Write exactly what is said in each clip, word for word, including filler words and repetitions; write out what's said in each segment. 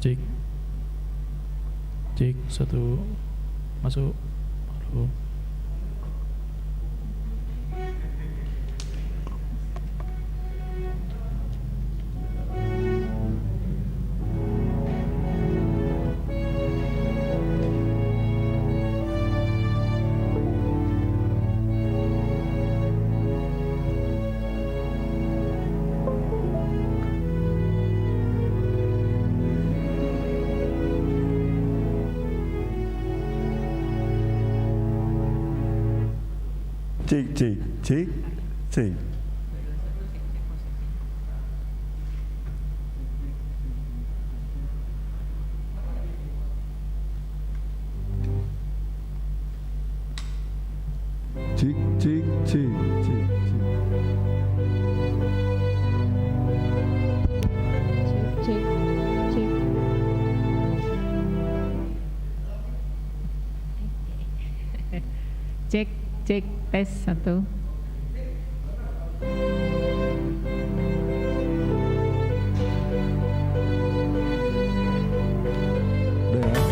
Cek. Cek, satu. Masuk. Halo. Cek, cek, cek, cek. Cek, cek, cek, cek, cek. Cek, cek, cek. Cek, cek, tes, satu. Udah ya?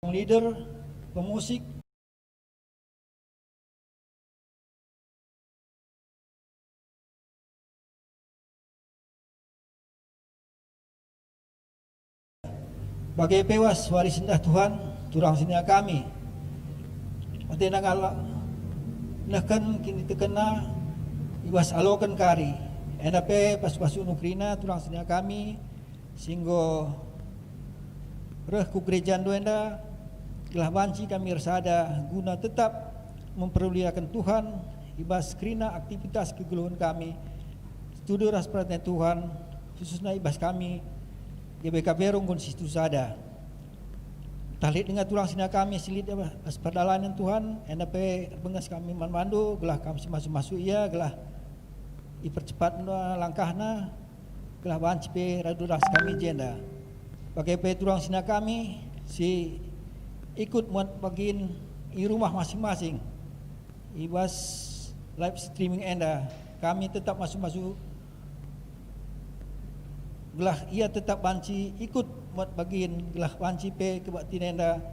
Leader, pemusik, bage pe i bas wari sendah Tuhan, turang senina kami. Atena ngalak nehken kinitekenna i bas aloken kari, enda pe pasu-pasunu kerina turang senina kami, si enggo reh ku gerejandu enda, gelah banci kami ersada guna tetap mempermuliaken Tuhan i bas kerina aktivitas kegeluhen kami, setudu ras peraten Tuhan, khususna i bas kami G B K Peru enggo sisetu sada. Ntah lit denga turang senina kami si lit i bas perdalanen Tuhan, enda pe erbenges kami man bandu, gelah kam simasu-masu ia, gelah ipercepat langkahna, gelah banci pe radu ras kami i jenda. Bage pe turang senina kami si ikut muat bagin i rumah masing-masing i bas live streaming enda, kami tetap masu-masu gelah ia tetap banci ikut muat bagin, gelah banci pe kebaktin enda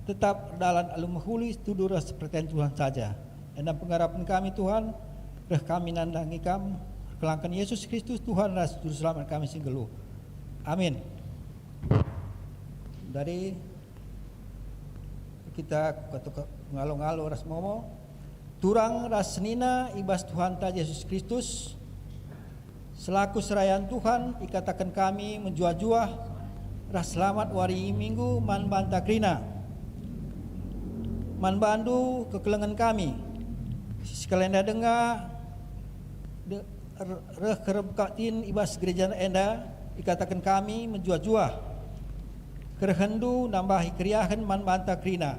tetap erdalan alu mehuli setudu ras peraten Tuhan saja. Enda pengarapen kami, Tuhan, reh kami nandangi Kam, erkelangken Yesus Kristus, Tuhan ras Juru Selamat kami si nggeluh. Amin. Jadi, kita ketuk ngalo-ngalo ras momo. Turang ras senina i bas Tuhanta Jesus Kristus, selaku serayan Tuhan, ikataken kami mejuah-juah ras selamat wari Minggu man banta kerina. Man bandu kekelengen kami, si sekalenda denga de-, er-, reh kebaktin i bas gereja enda, ikataken kami mejuah-juah kerehenndu nambahi keriahen man banta kerina.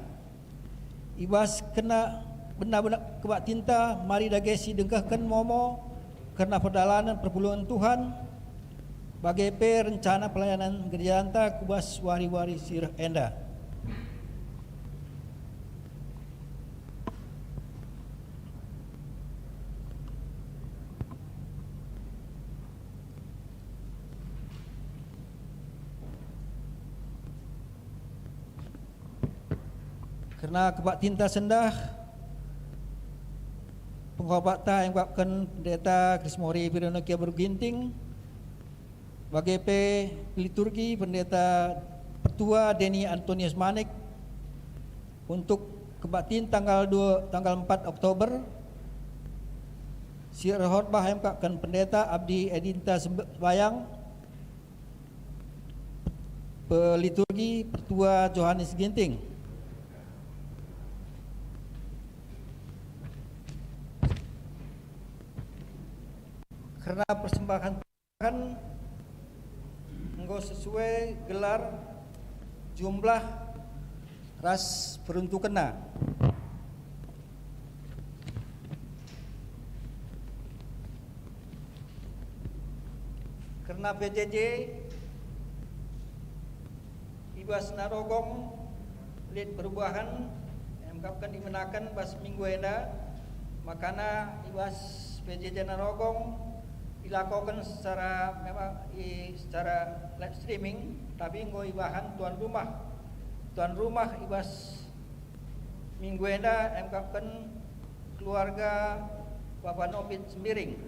I bas kena bena-bena kebaktinta, mari dage sidengkehken momo kerna perdalanen perpulungen Tuhan, bage pe rencana pelayanan gerejanta ku bas wari-wari si reh enda. Kerna kebaktinta sendah, pengkhotbahta iakapken Pendeta Krismori Pironokia Beru Ginting, bage pe liturgi Pendeta Pertua Deni Antonius Manik. Untuk kebaktin tanggal dua, tanggal empat Oktober, si erkhotbah iakapken Pendeta Abdi Edinta Semb-, Sembayang, peliturgi Pertua Johanes Ginting. Kerna persembahen enggo sesuai gelar, jumlah, ras peruntukenna. Kerna P J J, i bas Narogong lit perubahen, iakapken ibenaken bas minggu enda, makana i bas P J J Narogong ilakoken secara memang i, secara live streaming, tapi enggo ibahan tuan rumah. Tuan rumah i bas minggu enda iakapken keluarga Bapa Nopit Sembiring.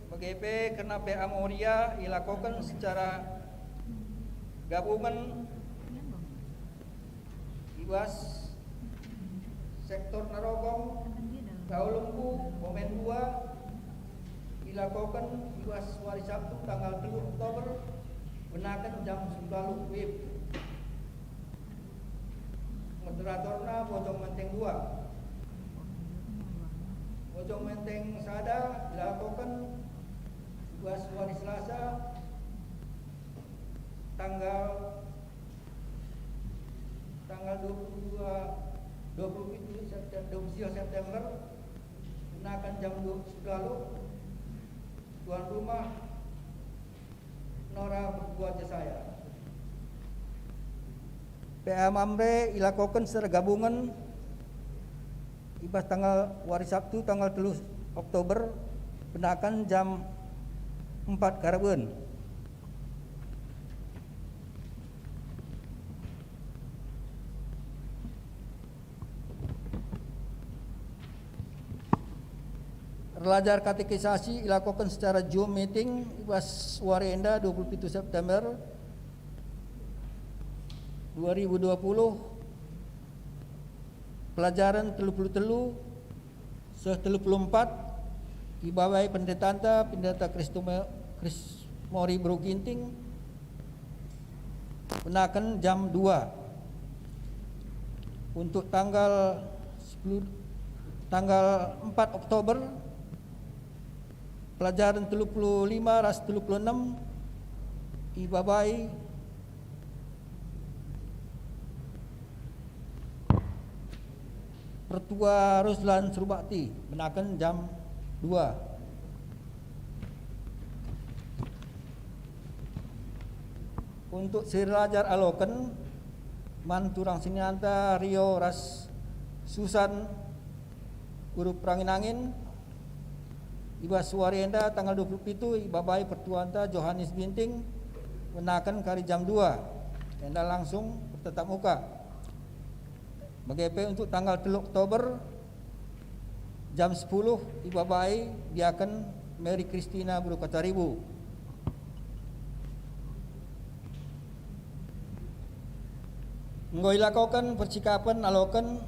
Bage pe kerna P A Moria ilakoken secara gabungen i bas sektor Narogong, Tau Lembu, Komen dua, ilakoken i bas wari Sabtu tanggal telu Oktober, benaken jam sepuluh W I B. Moderatorna Bojong Menteng dua. Bojong Menteng sada ilakoken i bas wari Selasa tanggal, tanggal dua puluh dua, dua puluh pitu Septem-, dua puluh tiga September, benaken jam dua belas, tuan rumah Nora Pertua Jesaya. P A Mamre ilakoken secara gabungen i bas tanggal, wari Sabtu tanggal telu Oktober, benaken jam empat karaben. Erlajar katekisasi ilakoken secara Zoom meeting i bas wari enda, dua puluh pitu September dua ribu dua puluh, pelajaran telu puluh telu seh telu puluh empat, ibabai pendetanta, Pendeta Kristome-, Krismori Beru Ginting, Menaken jam dua. Untuk tanggal sepuluh, tanggal empat Oktober, pelajaran telu puluh lima ras telu puluh enam ibabai Pertua Ruslan Serbakti, menaken jam dua. Untuk si erlajar aloken man turang seninanta Rio ras Susan, guru perangin-angin, i bas wari enda tanggal dua puluh pitu ibabai pertuanta Johanes Ginting, menaken kari jam dua, enda langsung bertatap muka. Bage pe untuk tanggal telu Oktober, jam sepuluh, ibabai Diaken Mary Christina Beru Kacaribu. Enggo ilakoken percikapen aloken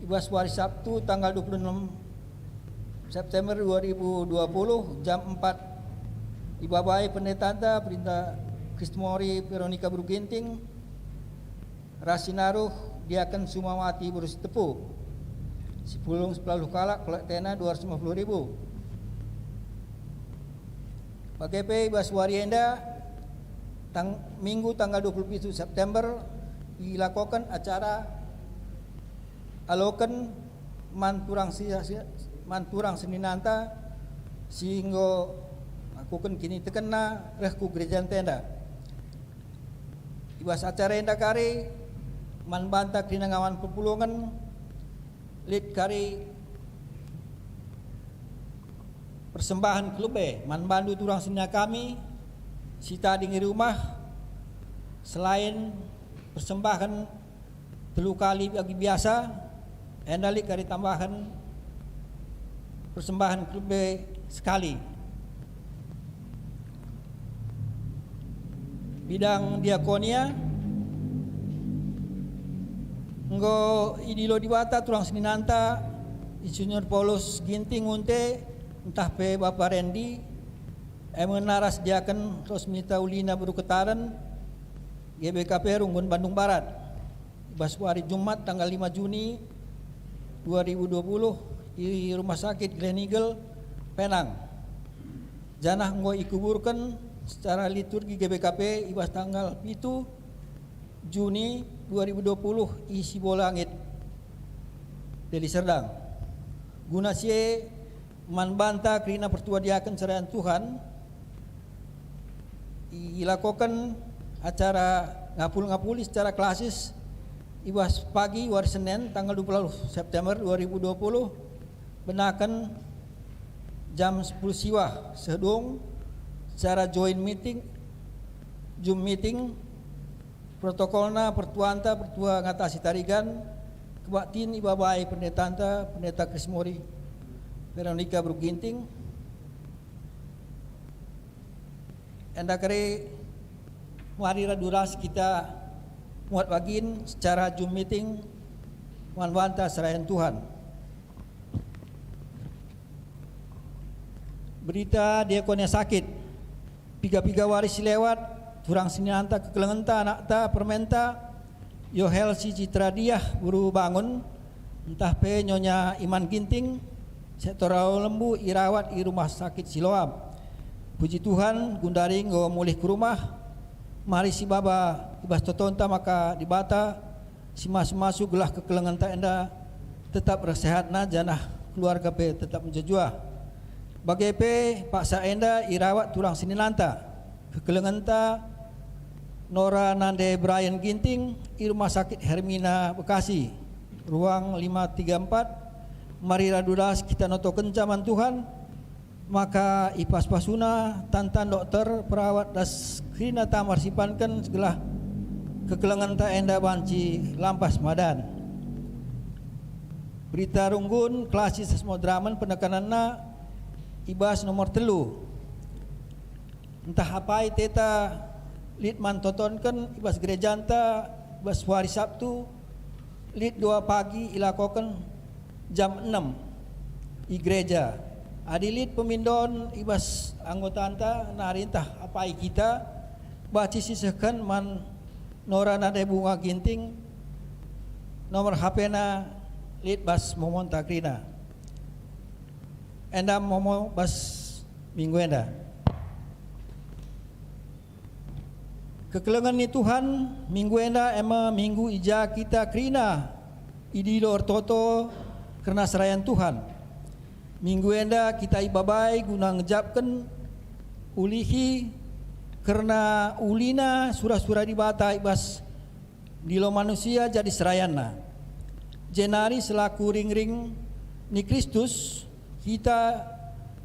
i bas wari Sabtu tanggal dua puluh enam September dua ribu dua puluh, jam empat, ibabai pendetanta, Pendeta Krismori Veronica Beru Ginting, ras si naruh Diaken Sumawati Beru Sitepu. Si pulung sepuluh kalak, kolektena dua ratus lima puluh ribu. Bage pe i bas wari enda, tang-, Minggu tanggal dua puluh pitu September, ilakoken acara aloken man turang si, si, man turang seninanta si enggo ngelakoken kinitekenna reh ku gerejanta enda. I bas acara enda kari man banta kerina ngawan perpulungen, lit kari persembahen kelebe man bandu turang senina kami si tading i rumah, selain persembahen telu kali bagi biasa, enda lit kari tambahen persembahen kelebe sekali. Bidang diakonia, enggo idilo Dibata turang seninanta, Insinyur Paulus Ginting Unte, ntah pe Bapa Rendi, e me ras Diaken Rosmita Ulina Beru Ketaren, G B K P Runggun Bandung Barat. I bas wari Jumat tanggal lima Juni dua ribu dua puluh i Rumah Sakit Gleneagles, Penang. Janah enggo ikuburken secara liturgi G B K P i bas tanggal pitu Juni dua ribu dua puluh i Sibolangit, Deli Serdang. Guna si e, man banta kerina pertua diaken serayan Tuhan, ilakoken acara ngapul-ngapuli secara klasis i bas pagi wari Senen tanggal dua puluh September dua ribu dua puluh, benaken jam sepuluh siwah seh dung, secara joint meeting, Zoom meeting, protokolna pertuanta, pertua ngatasi tarigan, kebaktin ibabai pendetanta, Pendeta Krismori Veronica Beru Ginting. Enda kari mari radu ras kita muat bagin secara Zoom meeting man banta serayan Tuhan. Berita diakonia sakit. Piga-piga wari si lewat, turang seninanta kekelengenta anakta permenta, Yohel si Citra Diah Beru Bangun, ntah pe Nyonya Iman Ginting, sektor Rawa Lembu irawat i Rumah Sakit Siloam. Puji Tuhan, gundari enggo mulih ku rumah. Mari sibaba i bas totonta maka Dibata si masu-masu gelah kekelengenta enda tetap ersehatna janah keluarga pe tetap mejuah-juah. Bage pe paksa enda irawat turang seninanta, kekelengenta Nora nande Brian Ginting i Rumah Sakit Hermina Bekasi, ruang lima tiga empat. Mari radu ras kita notokenca man Tuhan, maka ipas-pasuna tantan dokter, perawat, ras kerina tambar sipanken gelah kekelengenta enda banci lampas madan. Berita Runggun, klasis moderamen penekanenna i bas nomor telu. Ntah apai teta lit man totonken i bas gerejanta i bas wari Sabtu, lit dua pagi ilakoken jam enem i gereja. Adi lit pemindon i bas anggotanta nari ntah apai kita, banci sisehken man Nora Nade Bunga Ginting, nomor H P-na lit bas momonta kerina. Enda momo bas minggu enda. Kekelengen ni Tuhan, minggu enda e me minggu i ja kita kerina idilo ertoto kerna serayan Tuhan. Minggu enda kita ibabai guna ngejapken ulihi kerna ulina sura-sura Dibata i bas ndilo manusia jadi serayanNa. Jenari selaku ring-ring ni Kristus, kita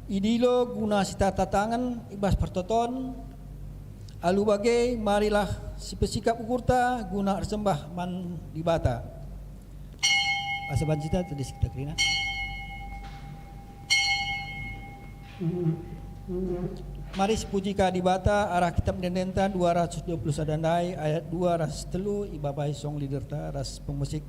idilo guna sitata tangen i bas pertoton. Alu bage, marilah sipesikap ukurta guna ersembah man Dibata. Asa banci ta tedis kita kerina. Mari sipuji ka Dibata arah Kitab Ende-Endenta dua ratus dua puluh sada ndai ayat dua ras telu ibabai song leaderta ras pemusik.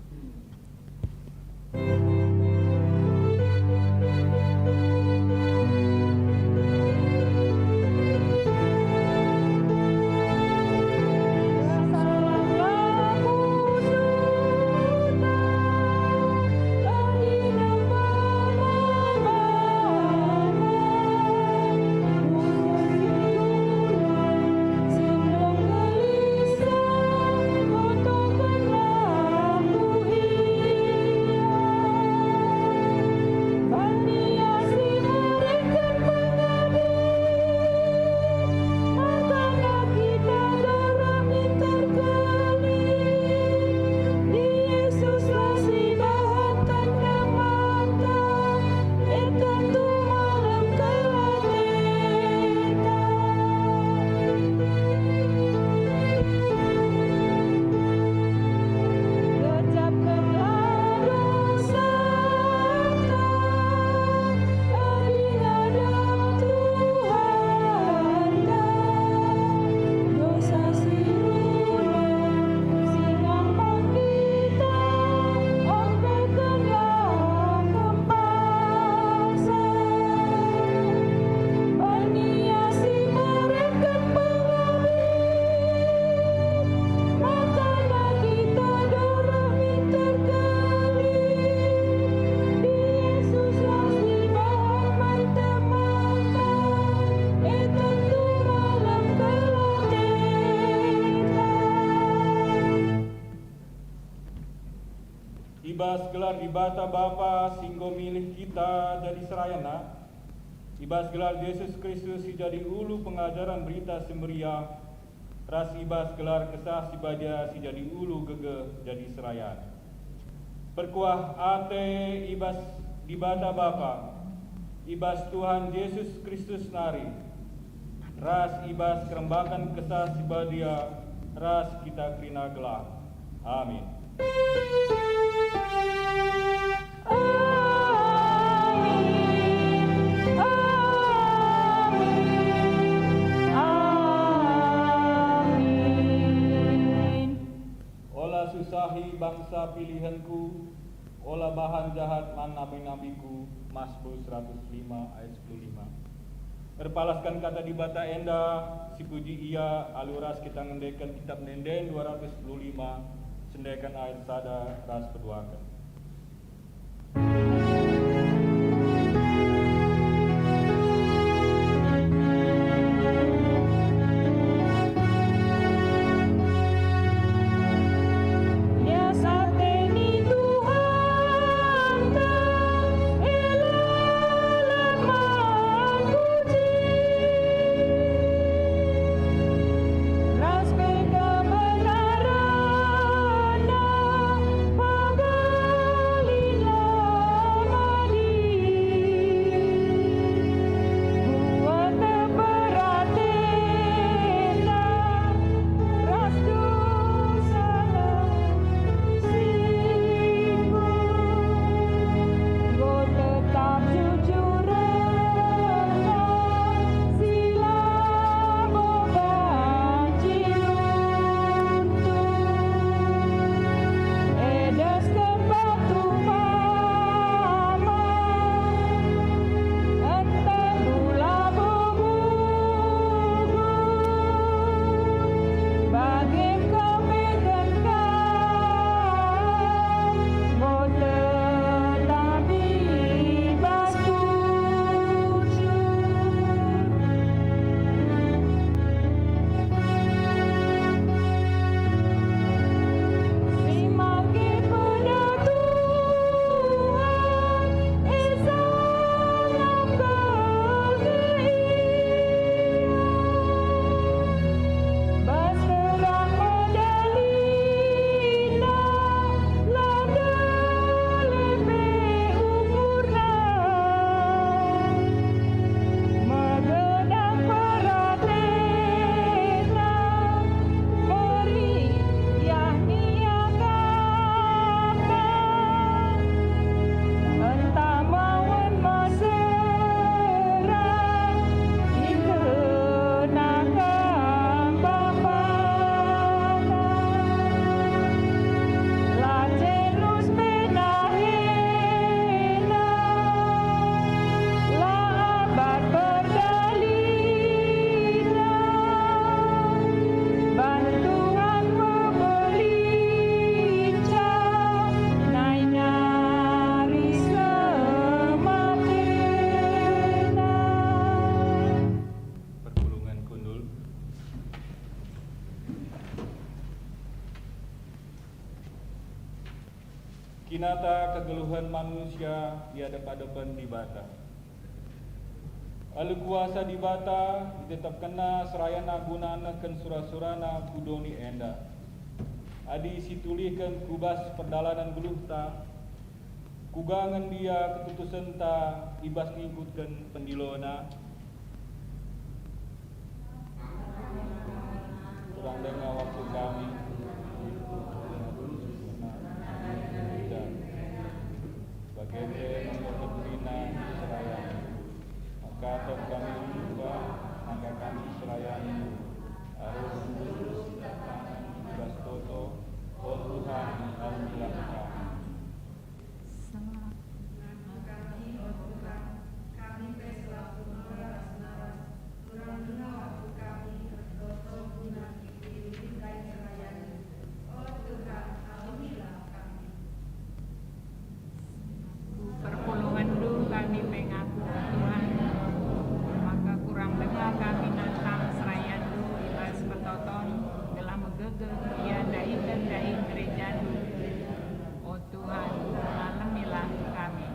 I bas gelar Dibata Bapa si enggo milih kita jadi serayanNa, i bas gelar Jesus Kristus si jadi ulu pengajaren Berita Si Meriah, ras i bas gelar Kesah Si Badia si jadi ulu gegeh jadi serayan. Perkuah ate i bas Dibata Bapa, i bas Tuhan Jesus Kristus nari, ras i bas kerembaken Kesah Si Badia ras kita kerina gelah. Amin. Amin. Amin. Amin. Ola susahi bangsa pilihenku, ola bahan jahat man nabi-nabiku, Masbur seratus lima ayat sepuluh lima. Erpalaskan kata Dibata enda, sipuji Ia alu ras kita ngendeken Kitab Ende-enden dua ratus sepuluh lima, sendeken ayat sada ras peduaken. Nata kegeluhen manusia i adep-adepen Dibata. Alu kuasa Dibata itetapkenNa serayanNa guna nehken sura-suraNa ku doni enda. Adi situlihken ku bas perdalanen geluhta, kuga nge ndia ketutusenta i bas ngikutken pendilona? Kurang denga waktu kami. Bage pe nomor terpina serayan. Maka kami juga, maka kami serayan. Arus khusus tangan bas toto, o Tuhan, alemilah kami. Selaku. Ngaku kami, o Tuhan, kami pe selaku nora ras naras, kurang denga waktu kami ertoto guna ngikut ndai serayan. O Tuhan, alemilah kami. Perpulungenndu kami pe ngaku, o Tuhan, maka kurang denga kami nantang serayanNdu i bas pertoton, gelah megegeh ia ndahiken dahin gerejaNdu. O Tuhan, alemilah kami.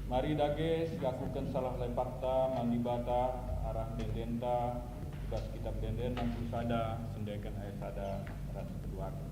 Mari dage siakuken salah lepakta man Dibata arah ende-endenta i bas Kitap Ende-enden Nangku sada, si ndeken ayat sada ras peduaken.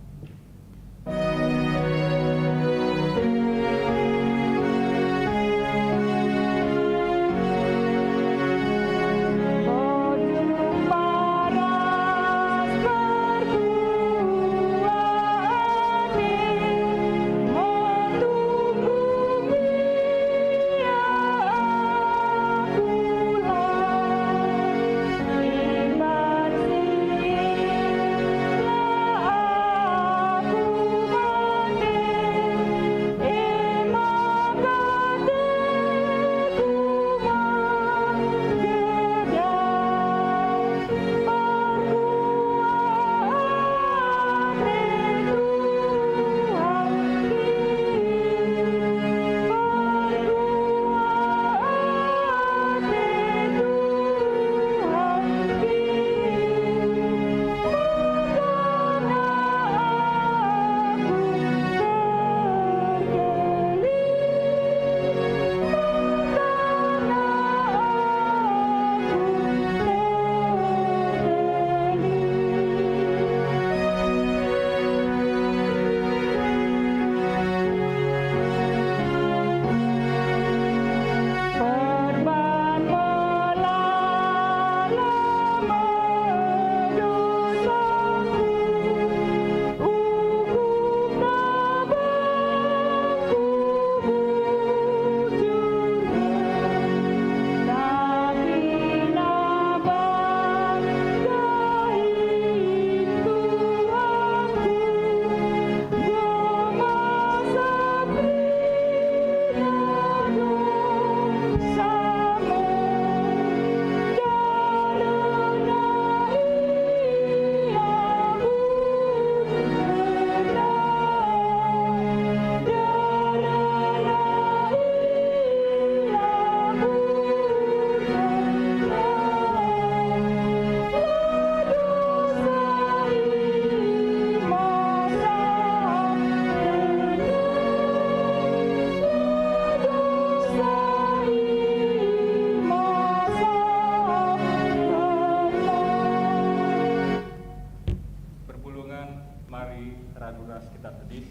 Perpulungen, mari radu ras kita tedis.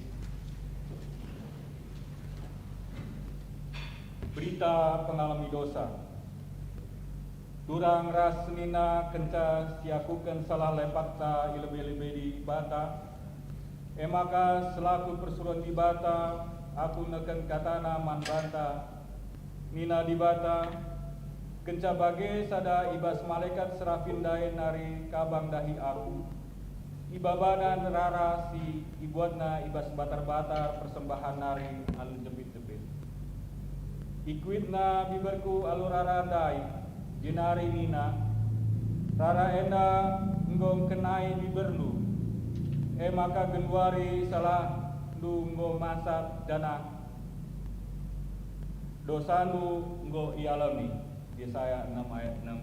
Berita pengalemi dosa. Turang ras senina kenca siakuken salah lepakta i lebe-lebe Dibata, e maka selaku persuruhen Dibata aku neken katana man banta, nina Dibata, kenca bage sada i bas malekat serafin ndai nari kabang dahi aku. Ibabana rara si ibuatna i bas batar-batar persembahen nari alu njepit-jepit. Ikuitna biberku alu rara ndai, jenari nina, "Rara enda enggo ngkenai biberndu, e maka genduari salahndu enggo masap janah dosandu enggo ialemi." Yesaya enem ayat enem.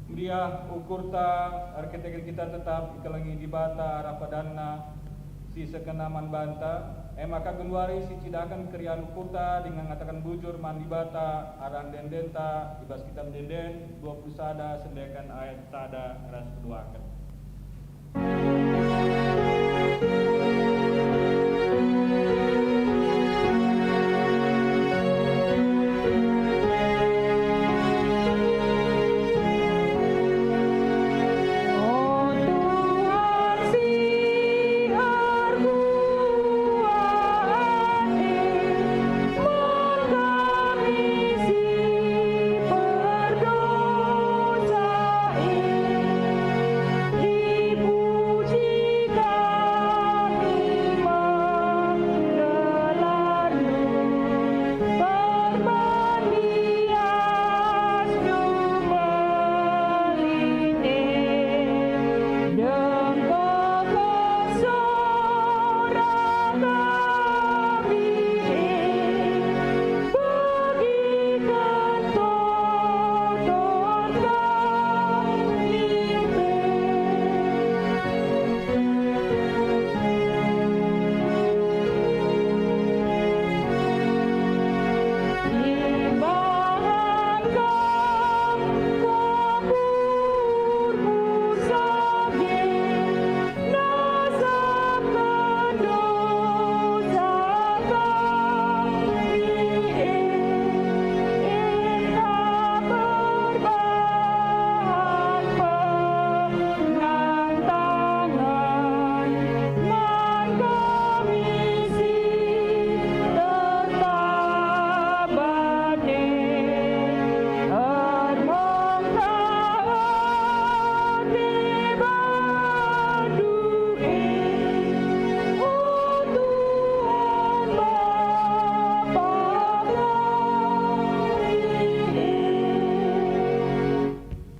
Meriah ukurta erkiteken kita tetap ikelengi Dibata arah padanNa si sekena man banta, E maka genduari sicidahken keriahen ukurta dingen ngataken bujur man Dibata arah ende-endenta i bas Kitab Ende-enden dua puluh sada, sendaken ayat sada ras peduaken.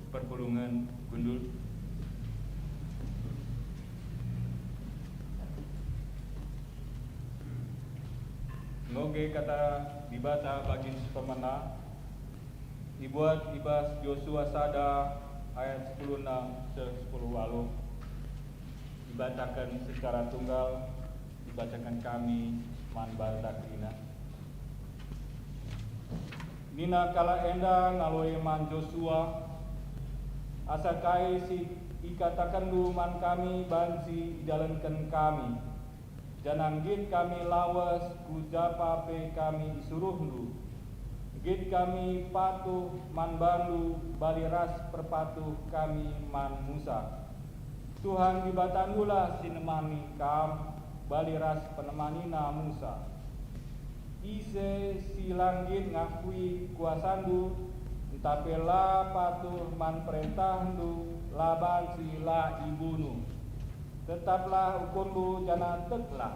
Perpulungen gundul. Ngoge kata Dibata bagi si pemena, ibuat i bas Josua sada ayat sepuluh enam seh sepuluh waluh, ibataken secara tunggal, ibacaken kami man banta kerina. Nina kalak enda ngaloi man Josua, "Asa kai si ikatakenndu man kami banci idalanken kami, janah nggit kami lawes ku japa pe kami isuruhndu. Nggit kami patuh man bandu bali ras perpatuh kami man Musa. Tuhan Dibatandulah si nemani kam, bali ras penemanina Musa. Ise si la nggit ngakui kuasandu, ntah pe la patuh man perentahndu, la banci la ibunuh. Tetaplah ukurndu janah teklah."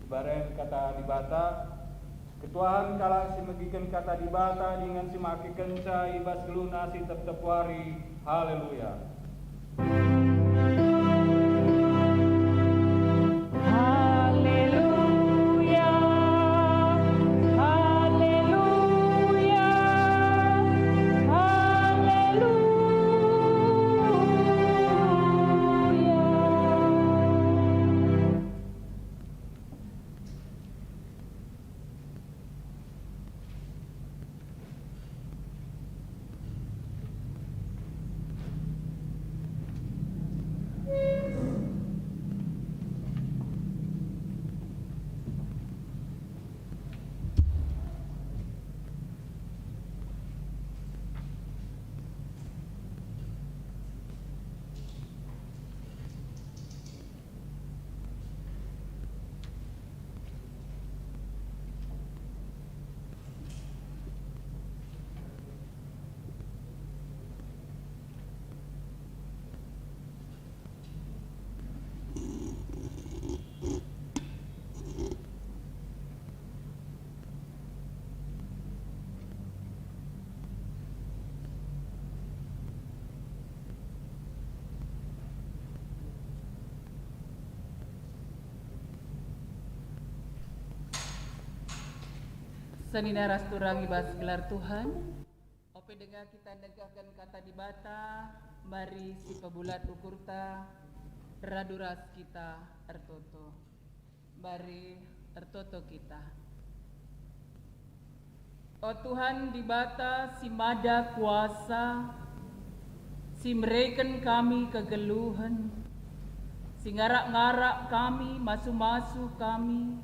Ibaren kata Dibata. Ketuahen kalak si megiken kata Dibata dingen si makekenca i bas geluhna si tep-tep wari. Haleluya! Haleluya, haleluya, haleluya. Senina ras turang i bas gelar Tuhan. Ope denga kita negahken kata Dibata, mari sipebulat ukurta, radu ras kita ertoto. Mari Ertoto kita. O Tuhan Dibata si Mada Kuasa, si mereken kami kegeluhen, si ngarak-ngarak kami, masu-masu kami,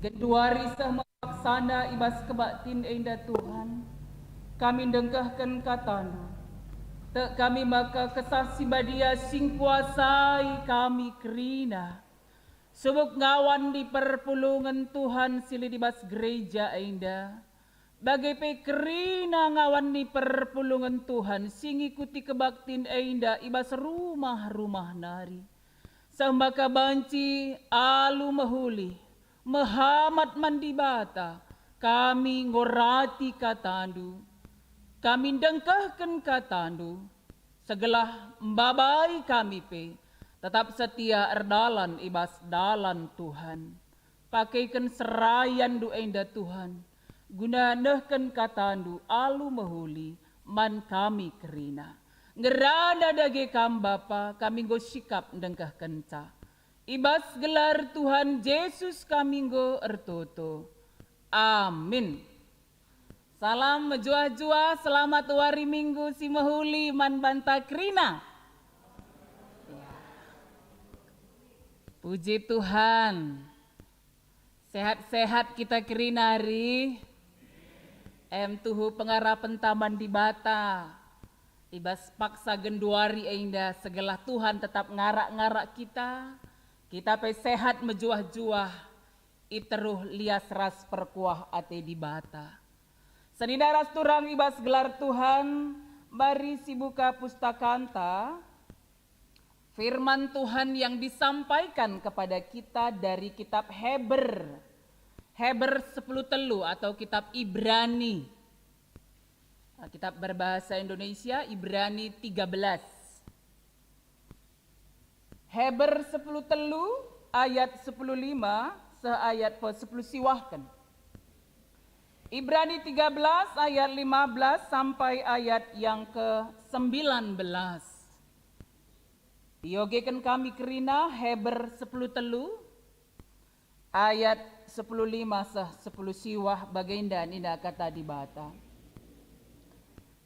genduari seh me paksana i bas kebaktin enda, Tuhan, kami ndengkehken kataNdu. Tek kami maka Kesah Si Badia si ngkuasai kami kerina. Subuk ngawan ni perpulungen Tuhan si lit i bas gereja enda, bage pe kerina ngawan ni perpulungen Tuhan si ngikuti kebaktin enda i bas rumah-rumah nari. Seh maka banci alu mehuli, mehamat man Dibata, kami ngorati kataNdu. Kami ndengkehken kataNdu, segelah mbabai kami pe tetap setia erdalan i bas dalan Tuhan. Pakeken serayanNdu enda, Tuhan, guna nehken kataNdu alu mehuli man kami kerina. Ngerana dage Kam, Bapa, kami enggo sikap ndengkehkenca. I bas gelar Tuhan Jesus kami enggo ertoto. Amin. Salam mejuah-juah, selamat wari Minggu si mehuli man banta kerina. Ya. Puji Tuhan. Sehat-sehat kita kerina nari. Em tuhu pengarapenta man Dibata. I bas paksa genduari enda segelah Tuhan tetap ngarak-ngarak kita, kita pe sehat mejuah-juah i teruh lias ras perkuah ate Dibata. Senina ras turang i bas gelar Tuhan, mari sibuka pustakanta, firman Tuhan yang disampaikan kepada kita dari kitab Heber, Heber sepuluh telu atau kitab Ibrani. Kitab berbahasa Indonesia, Ibrani tiga belas. Heber sepuluh telu ayat sepuluh lima seh ayat pe sepuluh siwahken. Ibrani tiga belas ayat lima belas sampai ayat yang ke sembilan belas. Iogeken kami kerina Heber sepuluh telu, ayat sepuluh lima seh sepuluh siwah, bagenda nina Kata Dibata,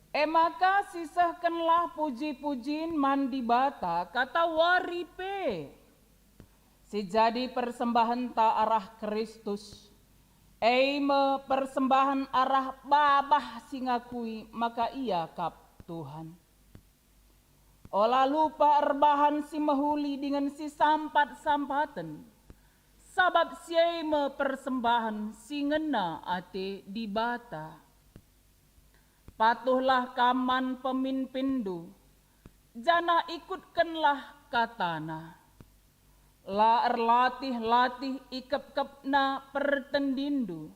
"E maka sisehkenlah puji-pujin man Dibata katawari pe, si jadi persembahenta arah Kristus, e me persembahen arah babah si ngakui maka Ia kap Tuhan." Ola lupa erbahan si mehuli dingen si sampat-sampaten, sabap si e me persembahen si ngena ate Dibata. Patuhlah kam man peminpinndu, janah ikutkenlah katana. La erlatih-latih ikepkepna pertendinndu,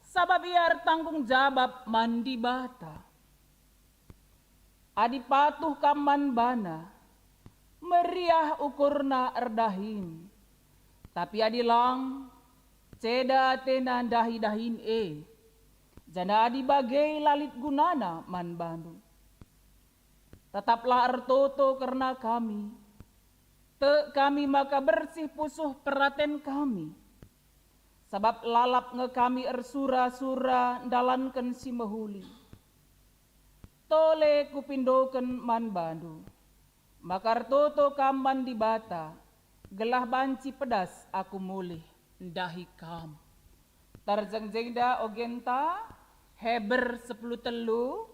sabap ia ertanggung jabap man Dibata. Adi patuh kam man bana, meriah ukurna erdahin. Tapi adi lang, ceda atena ndahi dahin e, janah adi bage la lit gunana man bandu. Tetaplah ertoto kerna kami. Tek kami maka bersih pusuh peraten kami. Sabap lalap nge kami ersura-sura ndalanken si mehuli. Tole kupindoken man bandu, maka ertoto kam man Dibata, gelah banci pedas aku mulih ndahi kam. Terjengjengda ogenta, Heber sepuluh telu,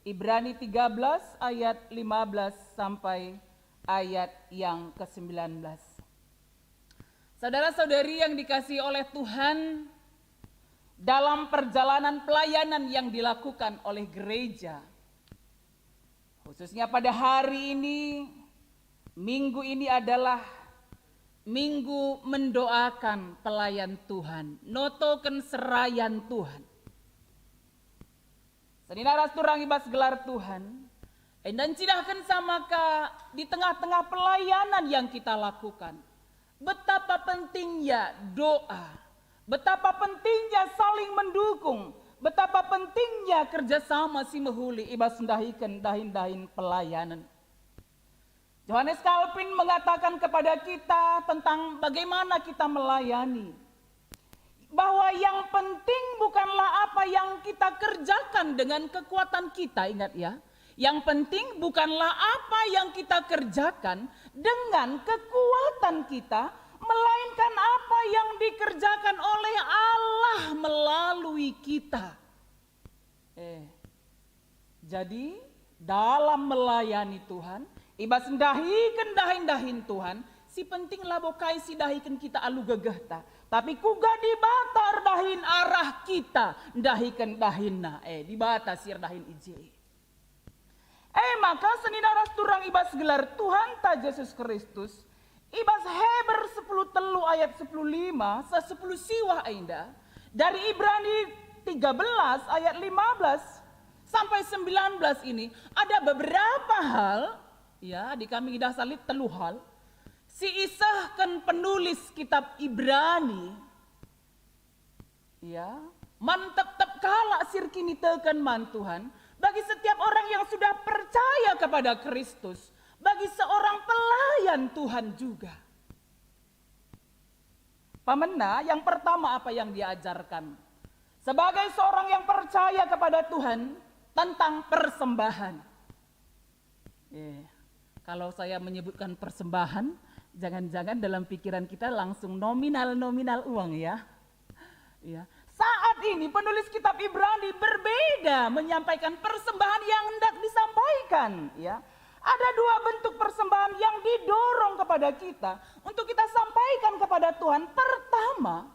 Ibrani tiga belas ayat lima belas sampai ayat yang kesembilan belas. Saudara-saudari yang dikasihi oleh Tuhan, dalam perjalanan pelayanan yang dilakukan oleh gereja, khususnya pada hari ini, minggu ini adalah minggu mendoakan pelayan Tuhan, notoken serayan Tuhan. Senina ras turang i bas gelar Tuhan, enda ncidahkenca maka di tengah-tengah pelayanan yang kita lakukan, betapa pentingnya doa, betapa pentingnya saling mendukung, betapa pentingnya kerjasama si mehuli i bas ndahiken dahin-dahin pelayanan. Johannes Calvin mengatakan kepada kita tentang bagaimana kita melayani, bahwa yang penting bukanlah apa yang kita kerjakan dengan kekuatan kita, ingat ya. Yang penting bukanlah apa yang kita kerjakan dengan kekuatan kita, melainkan apa yang dikerjakan oleh Allah melalui kita. Eh, jadi, dalam melayani Tuhan, i bas ndahiken dahin-dahin Tuhan, si penting labo kai si dahiken kita alu gegehta, tapi kuga Dibata erdahin arah kita ndahiken dahinNa. Eh, Dibata si erdahin i je. Eh, maka senina ras turang i bas gelar Tuhanta Jesus Kristus, i bas Heber sepuluh telu ayat sepuluh lima seh sepuluh siwah enda, dari Ibrani tiga belas ayat lima belas sampai sembilan belas ini, ada beberapa hal, ya, di kami idah salit telu hal, si isehken penulis kitab Ibrani, ya, man tep-tep kalak si erkiniteken man Tuhan, bagi setiap orang yang sudah percaya kepada Kristus, bagi seorang pelayan Tuhan juga. Pamena, yang pertama apa yang diajarkan? Sebagai seorang yang percaya kepada Tuhan, tentang persembahan. Eh, kalau saya menyebutkan persembahan, jangan-jangan dalam pikiran kita langsung nominal-nominal uang, ya. Ya. Saat ini penulis kitab Ibrani berbeda menyampaikan persembahan yang hendak disampaikan, ya. Ada dua bentuk persembahan yang didorong kepada kita untuk kita sampaikan kepada Tuhan. Pertama,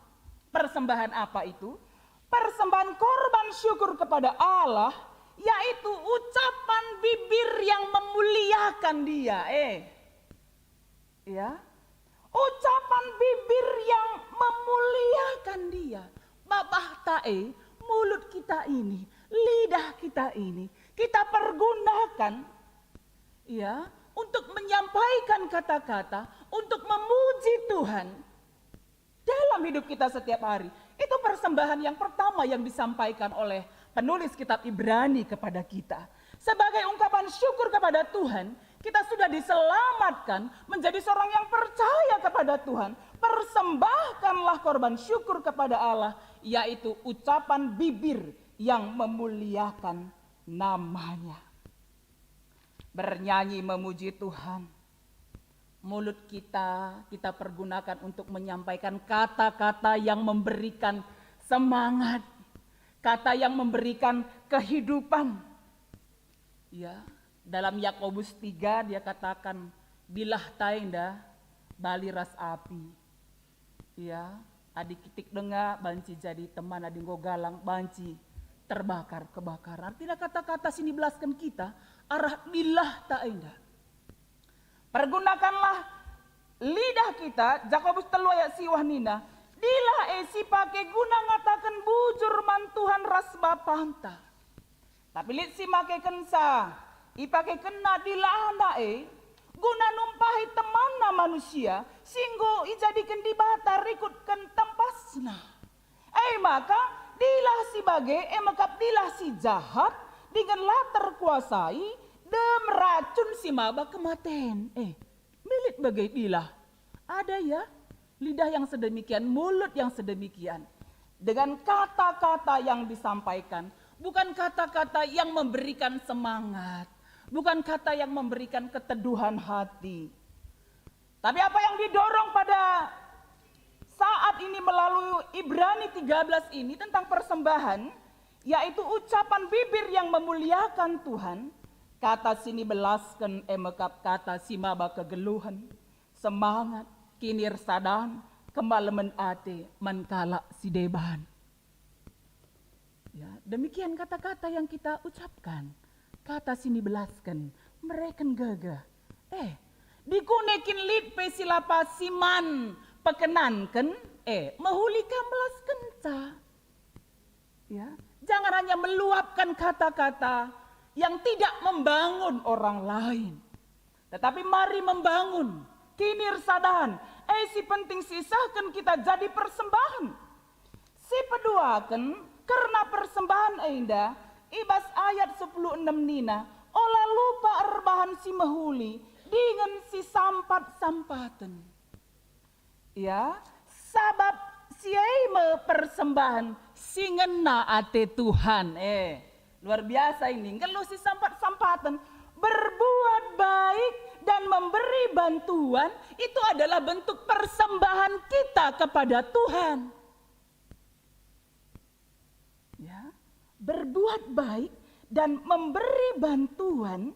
persembahan apa itu? Persembahan korban syukur kepada Allah, yaitu ucapan bibir yang memuliakan Dia. Eh, ya, ucapan bibir yang memuliakan Dia. Babahta e, mulut kita ini, lidah kita ini, kita pergunakan, ya, untuk menyampaikan kata-kata, untuk memuji Tuhan. Dalam hidup kita setiap hari, itu persembahan yang pertama yang disampaikan oleh penulis kitab Ibrani kepada kita. Sebagai ungkapan syukur kepada Tuhan, kita sudah diselamatkan menjadi seorang yang percaya kepada Tuhan. Persembahkanlah korban syukur kepada Allah, yaitu ucapan bibir yang memuliakan nama-Nya. Bernyanyi memuji Tuhan. Mulut kita, kita pergunakan untuk menyampaikan kata-kata yang memberikan semangat, kata yang memberikan kehidupan. Ya, dalam Yakobus tiga dia katakan, "Dilahta enda bali ras api." Ya, adi kitik denga banci jadi teman, adi enggo galang banci terbakar kebakar. Artina kata-kata si nibelasken kita arah dilahta enda. Pergunakanlah lidah kita, Jakobus telu ayat siwah nina, dilah e sipake guna ngataken bujur man Tuhan ras Bapanta. Tapi lit si makekenca, ipakekenna dilahna e guna numpahi temanna manusia si enggo ijadiken Dibata rikutken tempasna. E maka, dilah si bage e mekap dilah si jahat dingen la terkuasai dem racun si maba kematen. Eh, milit bage dilah. Ada ya, lidah yang sedemikian, mulut yang sedemikian. Dengan kata-kata yang disampaikan, bukan kata-kata yang memberikan semangat, bukan kata yang memberikan keteduhan hati. Tapi apa yang didorong pada saat ini melalui Ibrani tiga belas ini tentang persembahan, yaitu ucapan bibir yang memuliakan Tuhan, kata si nibelasken e mekap kata si maba kegeluhen, semangat, kinirsadan, kemalemen ate man kalak si deban. Ya, demikian kata-kata yang kita ucapkan. Kata si nibelasken, mereken gegeh. Eh, dikune kin lit pe si la pasi man pekenanken, eh, mehuli kam belaskenca. Ya, jangan hanya meluapkan kata-kata yang tidak membangun orang lain. Tetapi mari membangun, kinirsadan, eh, si penting sisehken kita jadi persembahen. Si peduaken, kerna persembahen enda, i bas ayat sepuluh enem nina, "Ola lupa erbahan si mehuli, dingen si sampat-sampaten. Ya, sabap si e me persembahen si ngena ate Tuhan. Eh, luar biasa ini. Nggeluh si sampat-sampaten. Berbuat baik dan memberi bantuan itu adalah bentuk persembahan kita kepada Tuhan. Ya, berbuat baik dan memberi bantuan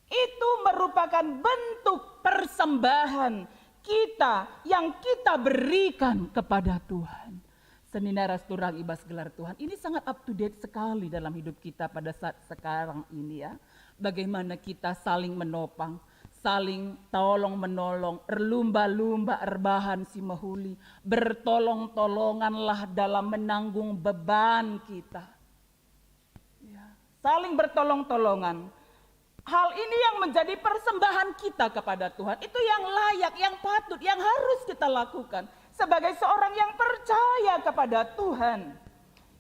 itu merupakan bentuk persembahan kita yang kita berikan kepada Tuhan. Senina ras turang i bas gelar Tuhan. Ini sangat up to date sekali dalam hidup kita pada saat sekarang ini, ya. Bagaimana kita saling menopang, saling tolong menolong, erlumba-lumba, erbahan si mehuli, bertolong-tolonganlah dalam menanggung beban kita. Ya, saling bertolong-tolongan. Hal ini yang menjadi persembahan kita kepada Tuhan. Itu yang layak, yang patut, yang harus kita lakukan sebagai seorang yang percaya kepada Tuhan.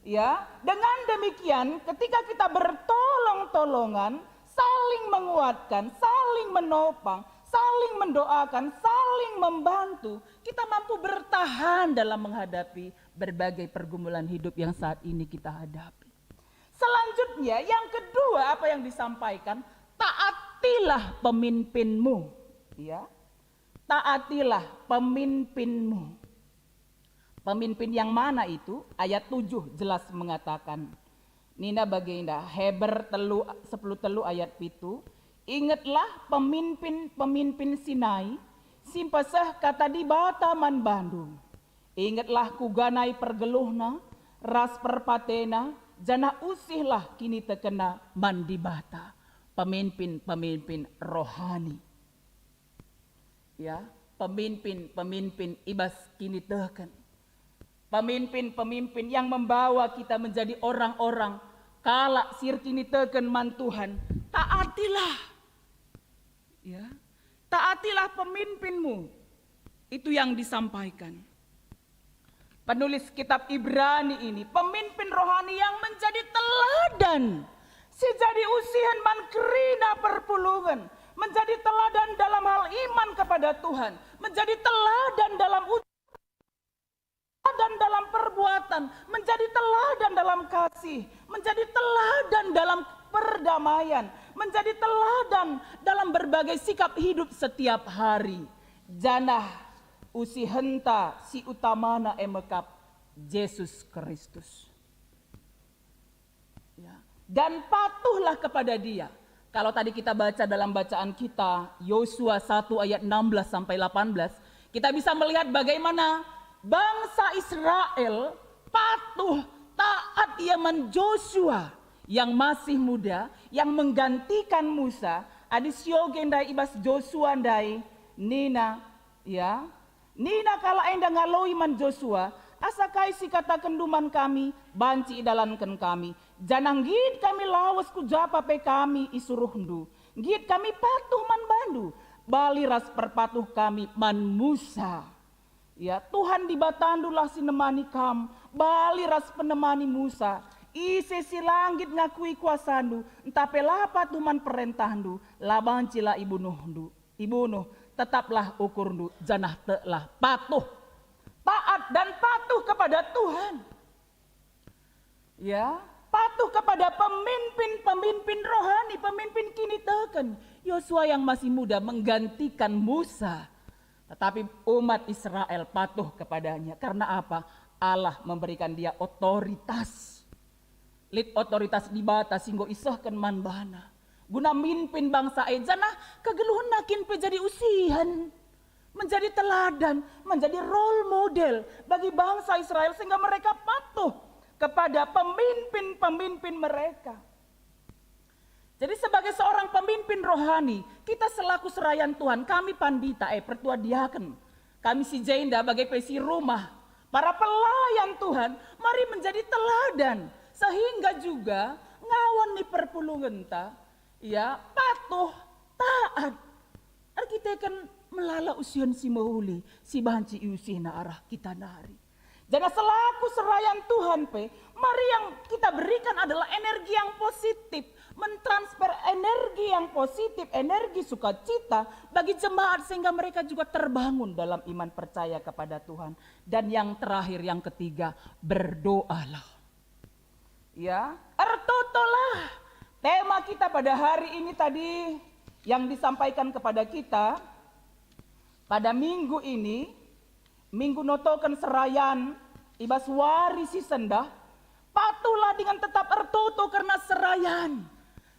Ya, dengan demikian, ketika kita bertolong-tolongan, saling menguatkan, saling menopang, saling mendoakan, saling membantu, kita mampu bertahan dalam menghadapi berbagai pergumulan hidup yang saat ini kita hadapi. Selanjutnya, yang kedua, apa yang disampaikan? Taatilah pemimpinmu. Ya. Taatilah pemimpinmu. Pemimpin yang mana itu? Ayat tujuh jelas mengatakan, nina bagenda, Heber telu, sepuluh telu ayat pitu, "Ingetlah pemimpin-pemimpin si nai, si mpeseh kata Dibata man bandu. Ingetlah kuga nai pergeluhna, ras perpatena, janah usihlah kinitekenna man Dibata." Pemimpin-pemimpin rohani. Ya, pemimpin-pemimpin i bas kiniteken. Pemimpin-pemimpin yang membawa kita menjadi orang-orang, kalak si erkiniteken man Tuhan. Taatilah. Ya, taatilah pemimpinmu. Itu yang disampaikan penulis kitab Ibrani ini, pemimpin rohani yang menjadi teladan, si jadi usihen man kerina perpulungen, menjadi teladan dalam hal iman kepada Tuhan, menjadi teladan dalam ucapan, teladan dalam perbuatan, menjadi teladan dalam kasih, menjadi teladan dalam perdamaian, menjadi teladan dalam berbagai sikap hidup setiap hari. Janah usihenta si utamana e me kap Jesus Kristus. Ya. Dan patuhlah kepada Dia. Kalau tadi kita baca dalam bacaan kita, Yosua satu ayat enam belas sampai delapan belas, kita bisa melihat bagaimana bangsa Israel patuh, taat ia man Josua yang masih muda, yang menggantikan Musa. Adi sioge ndai i bas Josua ndai, nina, ya, nina kalak enda ngaloi man Josua, "Asa kai si katakenndu man kami, banci idalanken kami, janah nggit kami lawes ku japa pe kami isuruhndu. Nggit kami patuh man bandu, bali ras perpatuh kami man Musa." Ya, Tuhan Dibatandulah si nemani kam, bali ras penemani Musa. Ise si la nggit ngakui kuasandu, ntah pe la patuh man perentahndu, la banci la ibunuhndu, ibunuh, tetaplah ukurndu, janah teklah patuh. Taat dan patuh kepada Tuhan. Ya, patuh kepada pemimpin-pemimpin rohani, pemimpin kiniteken. Yosua yang masih muda menggantikan Musa. Tetapi umat Israel patuh kepadanya. Karena apa? Allah memberikan dia otoritas. Lit otoritas Dibata si enggo isehken man bana guna mimpin bangsa e, janah kegeluhenna kin pe jadi usihen, menjadi teladan, menjadi role model bagi bangsa Israel sehingga mereka patuh kepada pemimpin-pemimpin mereka. Jadi sebagai seorang pemimpin rohani, kita selaku serayan Tuhan, kami pandita, eh, pertua diaken, kami si jenda bage pe si rumah, para pelayan Tuhan, mari menjadi teladan, sehingga juga ngawan ni perpulungenta, ya, patuh, taat, erkiteken melala usihen si mehuli, si banci iusihna arah kita nari. Janah selaku serayan Tuhan pe, mari yang kita berikan adalah energi yang positif, mentransfer energi positif, energi sukacita bagi jemaat, sehingga mereka juga terbangun dalam iman percaya kepada Tuhan. Dan yang terakhir, yang ketiga, berdoalah. Ya, ertotolah. Tema kita pada hari ini tadi yang disampaikan kepada kita pada minggu ini, minggu notoken serayan i bas wari si sendah, patuhlah dengan tetap ertoto kerna serayan.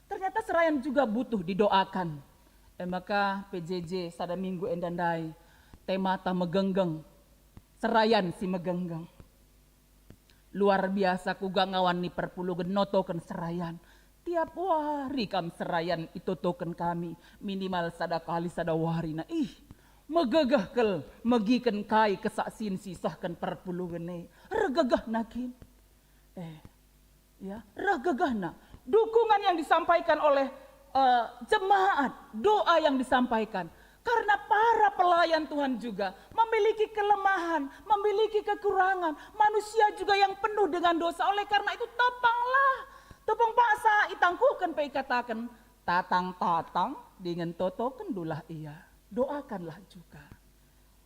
Ternyata serayan juga butuh didoakan. E maka P J J sada minggu enda ndai, temata megenggeng, serayan si megenggeng. Luar biasa kuga ngawan ni perpulungen notoken serayan. Tiap wari kam serayan itotoken kami, minimal sada kali sada wari na. Ih, megegeh kal megiken kai kesaksin si isehken perpulungen e. Ergegehna kin. Eh, ya, reh gegehna. Dukungan yang disampaikan oleh, eh, jemaat, doa yang disampaikan. Karena para pelayan Tuhan juga memiliki kelemahan, memiliki kekurangan. Manusia juga yang penuh dengan dosa. Oleh karena itu, topanglah. Topang paksa itangkuhken pe ikataken, "Tatang-tatang, dingen totokendulah ia. Doakanlah juga."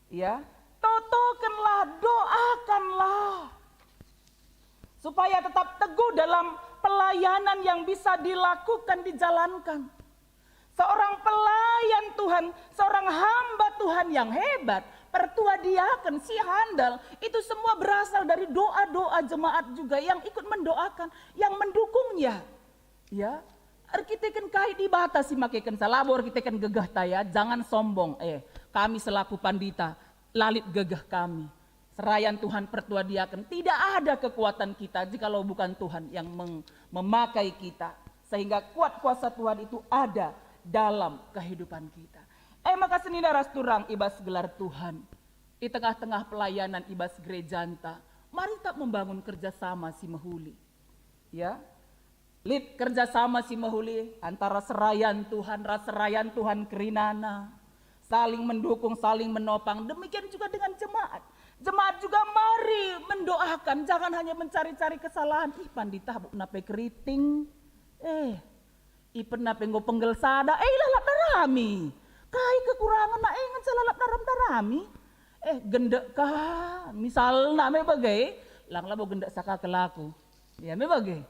Ya, totokenlah, doakanlah. Supaya tetap teguh dalam pelayanan yang bisa dilakukan, dijalankan. Seorang pelayan Tuhan, seorang hamba Tuhan yang hebat, pertua diaken, si handal, itu semua berasal dari doa-doa jemaat juga yang ikut mendoakan, yang mendukungnya. Ya, erkiteken kai Dibata si makekenca, labo erkiteken gegehta, ya, jangan sombong. Eh, kami selaku pandita, la lit gegeh kami. Serayan Tuhan, pertua diaken, tidak ada kekuatan kita jikalau bukan Tuhan yang meng-, memakai kita, sehingga kuat kuasa Tuhan itu ada dalam kehidupan kita. E maka senina ras turang i bas gelar Tuhan, i tengah-tengah pelayanan i bas gerejanta, mari tetap membangun kerjasama si mehuli. Ya, lit kerjasama si mehuli antara serayan Tuhan ras serayan Tuhan kerinana. Saling mendukung, saling menopang. Demikian juga dengan jemaat. Jemaat juga mari mendoakan, jangan hanya mencari-cari kesalahan. Ih, pandita bukna pe keriting. Eh, ipenna pe enggo penggel sada. Eh, lalap darami. Kai kekurangen na, eh, ngenca lalap daram darami. Eh, gendek ka, misalna me bage, lang labo gendek saka kelaku. Ya, me bage.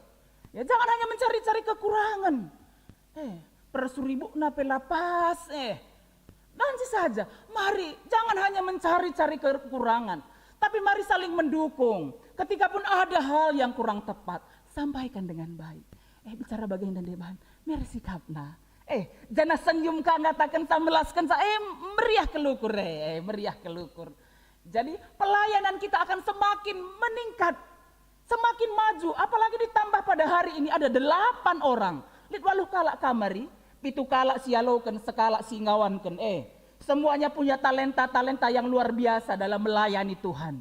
Ya, jangan hanya mencari-cari kekurangan. Eh, persuribukna pe la pas, eh. Banci saja, mari jangan hanya mencari-cari kekurangan, tapi mari saling mendukung. Ketika pun ada hal yang kurang tepat, sampaikan dengan baik. Eh, bicara bagenda ndeban, meri sikapna. Eh, janah senyum ka ngataken sa, melasken sa, eh, meriah kelukur, eh, eh, meriah kelukur. Jadi, pelayanan kita akan semakin meningkat, semakin maju, apalagi ditambah pada hari ini ada delapan orang. Lit waluh kalak kamari, pitu kalak si ialoken, sekalak si ngawanken. Eh, semuanya punya talenta-talenta yang luar biasa dalam melayani Tuhan.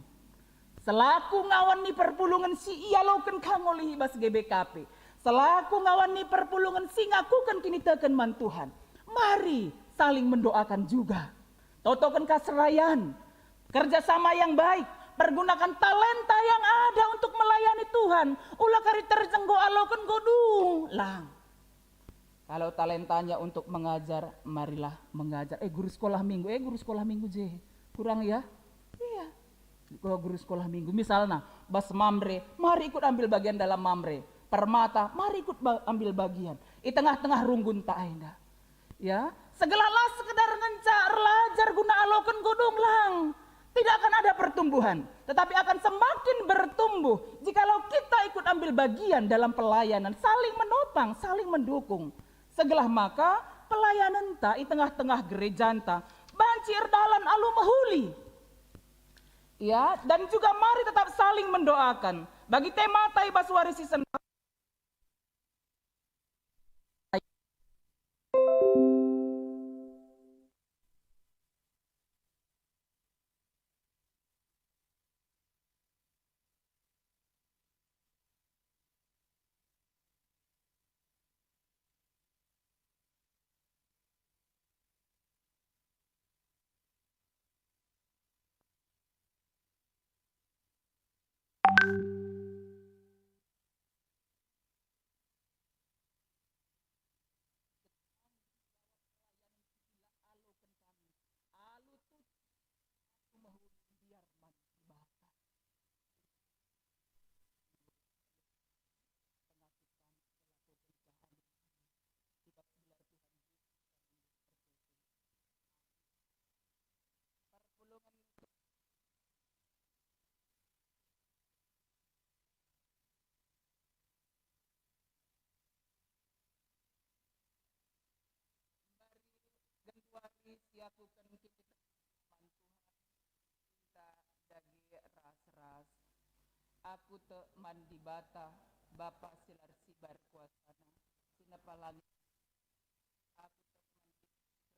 Selaku ngawan ni perpulungen si ialoken ka ngolihi bas G B K P, selaku ngawan ni perpulungen si ngakuken kiniteken man Tuhan, mari saling mendoakan juga. Totoken ka serayan, kerja sama yang baik, pergunakan talenta yang ada untuk melayani Tuhan. Ula kari terjenggo aloken godung lang. Kalau talentanya untuk mengajar, marilah mengajar. Eh, guru sekolah minggu, eh, guru sekolah minggu je. Kurang ya? Iya. Guru sekolah minggu, misalnya, bas Mamre, mari ikut ambil bagian dalam Mamre. Permata, mari ikut ba-, ambil bagian. Di tengah-tengah runggun tak enda. Ya, segelah la sekedar ngenca erlajar guna aloken godung lang. Tidak akan ada pertumbuhan, tetapi akan semakin bertumbuh jikalau kita ikut ambil bagian dalam pelayanan, saling menopang, saling mendukung. Segelah maka pelayanenta i tengah-tengah gerejanta banci erdalan alu mehuli. Ya, dan juga mari tetap saling mendoakan. Bagi tema tai bas wari si sendah, Iakuken kiniteken man Tuhan, cinta dage ras-ras. Aku tek man Dibata, Bapa si la ersibar kuasaNa, si nepa langit. Aku tek man Dibata,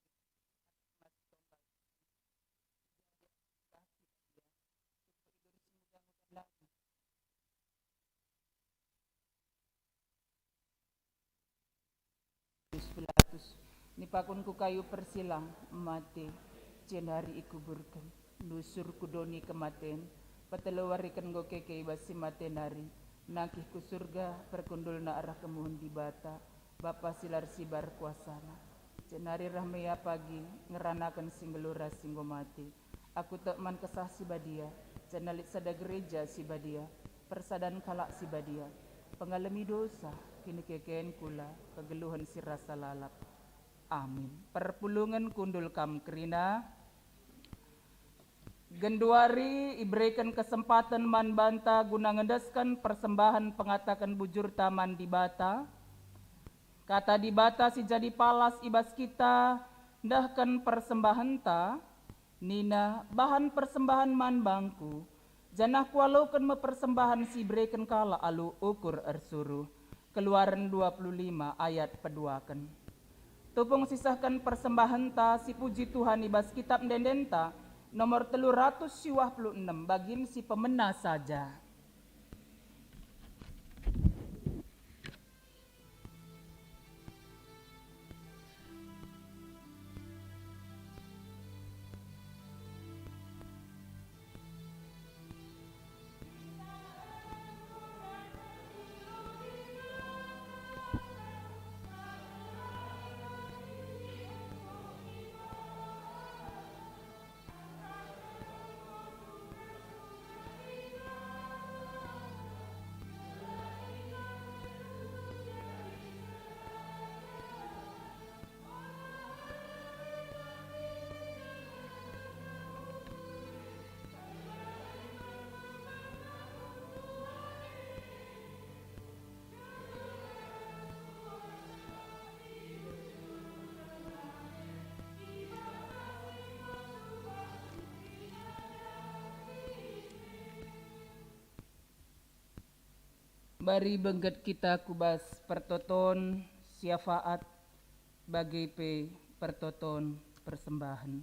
Bapa si la ersibar kuasaNa, si jadi aku tek si badia. Pilatus, nipakun ku kayu persilang, mate, jenari ikuburken. Nusur ku doni kematen, peteluwariken enggo keke i bas si mate nari, nangkih ku Surga, perkundulna arah kemuhen Dibata, Bapa si la ersibar kuasaNa. Jenari reh me Ia pagi, ngeranaken si nggeluh ras si enggo mate. Aku tek man Kesah Si Badia, janah lit sada gereja si badia, persadan kalak si badia, pengalemi dosa, kinikeken kula, kegeluhen si rasa lalap. Amin. Perpulungen kundul kam kerina. Genduari ibereken kesempaten man banta guna ngendesken persembahen pengataken bujurta man Dibata. Kata Dibata si jadi palas i bas kita ndehken persembahenta, nina, "Bahan persembahen man bangKu, janah Kualoken me persembahen si ibereken kalak alu ukur ersuruh." Keluaren dua puluh lima ayat peduaken. Tupung sisehken persembahenta si puji Tuhan i bas Kitap Ende-endenta, nomor telu ratus siwah puluh enem, bagin si pemena saja. Mari bengket kita ku bas pertoton syafaat, bage pe pertoton persembahen.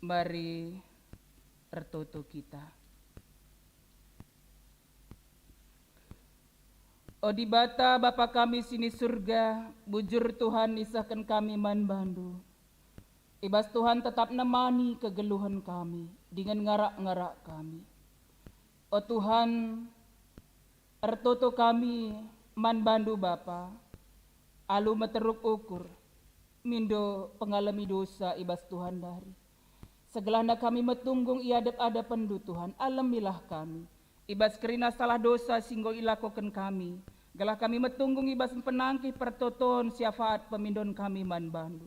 Mari ertoto kita. O Dibata, Bapa kami si ni Surga, bujur Tuhan isehken kami man bandu. I bas Tuhan tetap nemani kegeluhen kami, dingen ngarak-ngarak kami. O Tuhan, ertoto kami man bandu Bapa, alu meteruk ukur, mindo pengalemi dosa i bas Tuhan nari. Segelahna kami metunggung i adep-adepenndu, Tuhan, alemilah kami. I bas kerina salah dosa si enggo ilakoken kami, gelah kami metunggung i bas mpenangkih pertoton syafaat pemindon kami man bandu.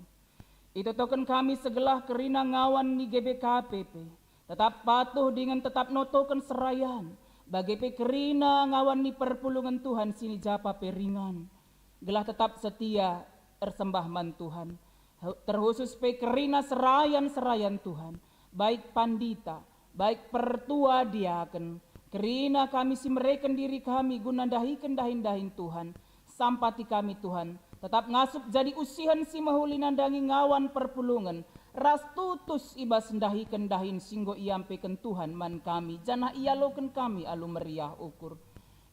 Itotoken kami segelah kerina ngawan ni G B K P pe, tetap patuh dingen tetap notoken serayan, bage pe kerina ngawan ni perpulungen Tuhan si ni japa pe ringan, gelah tetap setia ersembah man Tuhan, terkhusus pe kerina serayan-serayan Tuhan, baik pandita, baik pertua diaken, kerina kami si mereken diri kami guna ndahiken dahin-dahin Tuhan. Sampati kami, Tuhan, tetap ngasup jadi usihen si mehuli nandangi ngawan perpulungen, ras tutus i bas ndahiken dahin si enggo iampeken Tuhan man kami, janah ialoken kami alu meriah ukur.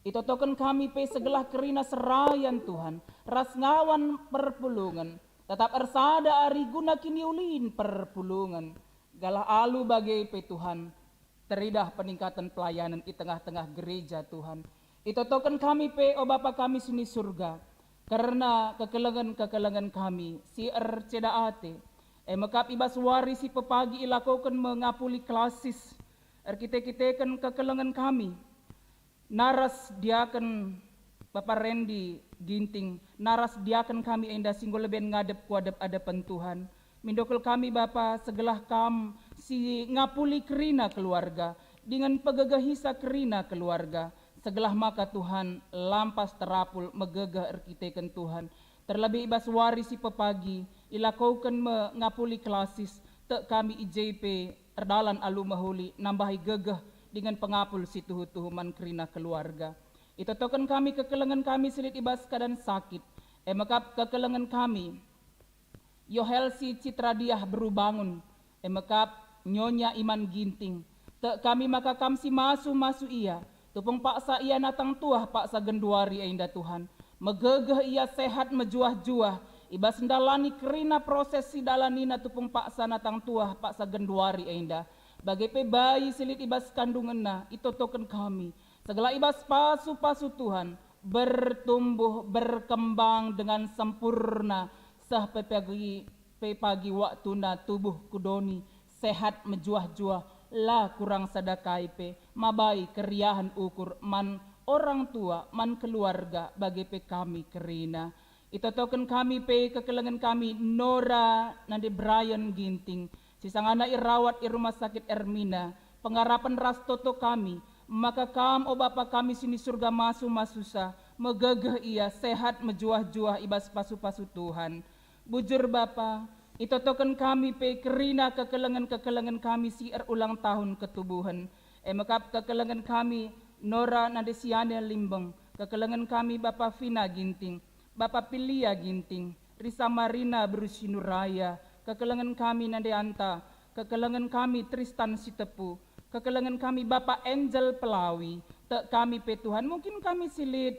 Itotoken kami pe segelah kerina serayan Tuhan, ras ngawan perpulungen, tetap ersada ari guna kiniulin perpulungen. Gelah alu bage pe Tuhan, teridah peningkaten pelayanen i tengah-tengah gereja Tuhan. Itotoken kami pe, o Bapa kami si ni Surga, kerna kekelengen-kekelengen kami si erceda ate, e me kap i bas wari si pepagi ilakoken me ngapuli klasis, erkite-kiteken kekelengen kami. Naras diaken Bapa Rendi Ginting, naras diaken kami enda si enggo leben ngadep ku adep-adepen Tuhan. Mindo kal kami, Bapa, segelah Kam si ngapuli kerina keluarga, dingen pegegehisa kerina keluarga, segelah maka Tuhan lampas terapul megegeh erkiteken Tuhan, terlebih i bas wari si pepagi, ilakoken me ngapuli klasis, tek kami i je pe erdalan alu mehuli nambahi gegeh dingen pengapul si tuhu-tuhu man kerina keluarga. Itotoken kami kekelengen kami si lit i bas keadaan sakit, e me kap kekelengen kami Yohelsi Citra Diah Beru Bangun, e me kap Nyonya Iman Ginting. Tek kami maka Kam si masu-masu ia, tupung paksa ia natang tuah paksa genduari enda, Tuhan. Megegeh ia, sehat mejuah-juah, i bas ndalani kerina proses si dalanina tupung paksa natang tuah paksa genduari enda. Bage pe bayi si lit i bas kandungenna itotoken kami, segelah i bas pasu-pasu Tuhan bertumbuh, berkembang dengan sempurna, seh pe pagi, pe pagi waktuna tubuh ku doni, sehat mejuah-juah, la kurang sada kai pe, mabai keriahen ukur man orang tua, man keluarga, bage pe kami kerina. Itotoken kami pe kekelengen kami Nora nande Brian Ginting, si sangana irawat i Rumah Sakit Ermina. Pengarapen ras toto kami, maka Kam, o Bapa kami si ni Surga, masu-masusa, megegeh ia, sehat mejuah-juah i bas pasu-pasu Tuhan. Bujur Bapa, itotoken kami pe kerina kekelengen-kekelengen kami si erulang tahun ketubuhen. E me kap kekelengen kami Nora nande Siane Limbeng, kekelengen kami Bapa Vina Ginting, Bapa Pilia Ginting, Risa Marina Beru Sinuraya, kekelengen kami nande Anta, kekelengen kami Tristan Sitepu, kekelengen kami Bapa Angel Pelawi, tek kami pe Tuhan, mungkin kami si lit,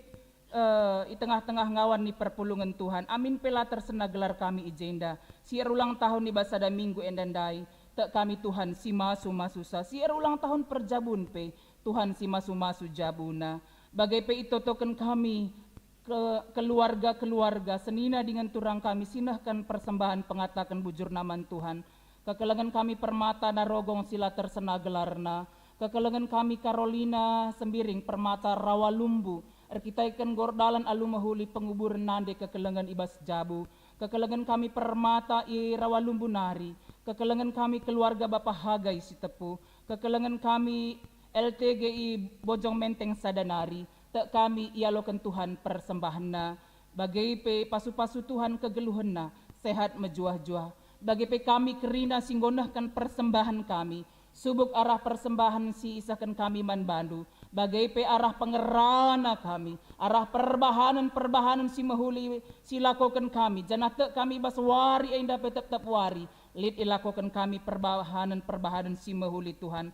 eh, i tengah-tengah ngawan ni perpulungen Tuhan, amin pe la tersena gelar kami i jenda, si erulang tahun i bas sada minggu enda ndai, tek kami Tuhan si masu-masusa, si erulang tahun perjabun pe, Tuhan si masu-masu jabuna. Bage pe itotoken kami ke-, keluarga-keluarga, senina dingen turang kami si nehken persembahen pengataken bujurna man Tuhan. Kekelengen kami Permata Narogong si la tersena gelarna. Kekelengen kami Karolina Sembiring Permata Rawalumbu, erkiteken enggo erdalan alu mehuli penguburen nande kekelengen i bas jabu. Kekelengen kami Permata i Rawalumbu nari. Kekelengen kami keluarga Bapa Hagai Sitepu. Kekelengen kami L T G I Bojong Menteng sada nari, tek kami ialoken Tuhan persembahenna, bage pe pasu-pasu Tuhan kegeluhenna, sehat mejuah-juah. Bage pe kami kerina si enggo nehken persembahen kami, subuk arah persembahen si isehken kami man bandu, bage pe arah pengerana kami, arah perbahanen-perbahanen si mehuli si lakoken kami, janah tek kami bas wari enda pe tep-tep wari, lit ilakoken kami perbahanen-perbahanen si mehuli Tuhan.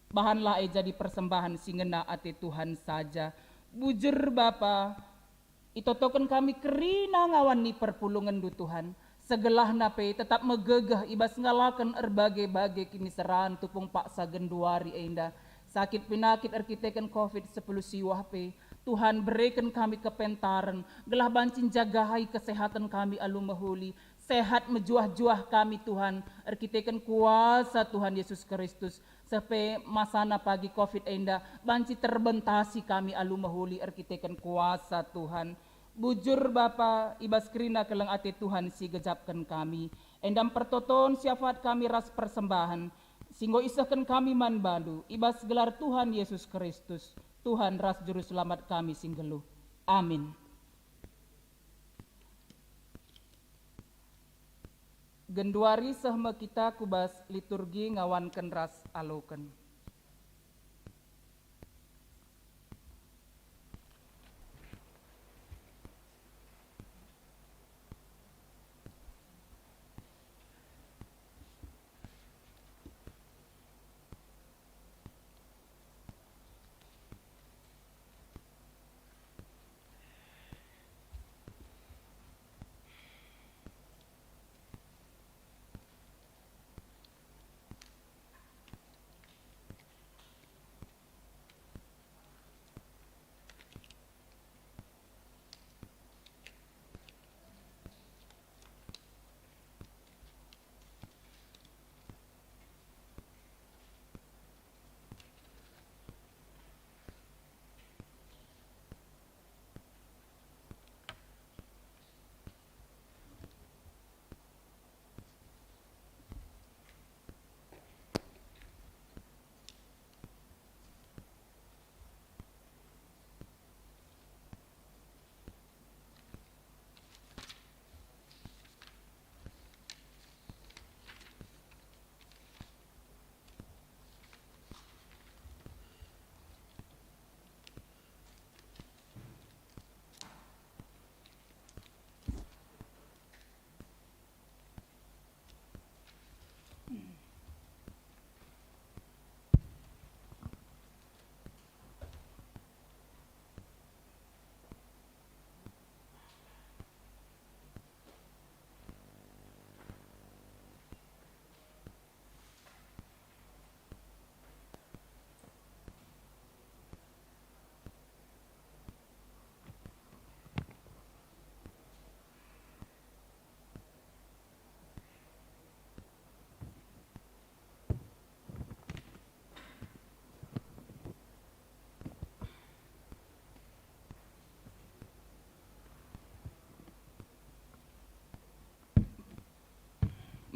Bahanlah e jadi persembahen si ngena ate Tuhan saja. Bujur Bapa, itotoken kami kerina ngawan ni perpulungenndu Tuhan. Segelahna pe tetap megegeh i bas ngalaken erbage-bage kiniseran tupung paksa genduari enda. Sakit penakit erkiteken covid sepuluh siwah pe, Tuhan bereken kami kepentaren, gelah banci njagahi kesehatan kami alu mehuli. Sehat mejuah-juah kami Tuhan, erkiteken kuasa Tuhan Yesus Kristus. Seh pe masana pagi covid enda banci terbentasi kami alu mehuli erkiteken kuasa Tuhan. Bujur Bapa, i bas kerina keleng ate Tuhan si gejapken kami. Enda mpertoton siafaat kami ras persembahen si enggo isehken kami man bandu, i bas gelar Tuhan Yesus Kristus, Tuhan ras Juru Selamat kami si nggeluh. Amin. Genduari seh me kita ku bas liturgi ngawanken ras aloken.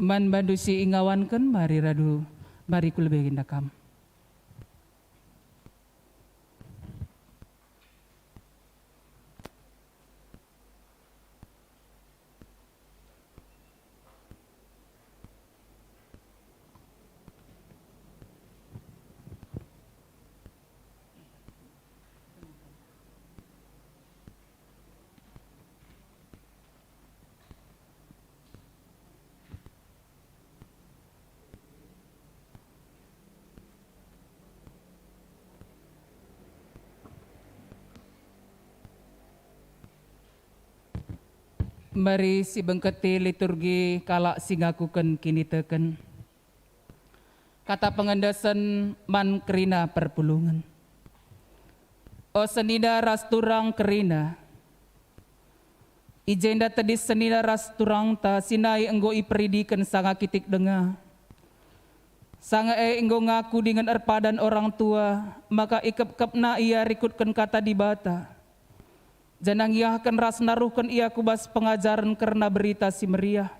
Man bandu si ingawanken, mari radu, mari ku lebe enda kam. Mari sibengketi liturgi kalak si ngakuken kiniteken. Kata pengendesen man kerina perpulungen. O senina ras turang kerina, i jenda tedis senina ras turangta si nai enggo iperidiken sanga kitik denga. Sanga e enggo ngaku dingen erpadan orang tua, maka ikepkepna ia rikutken Kata Dibata. Janah ngiahken ras naruhken ia ku bas pengajaren kerna Berita Si Meriah.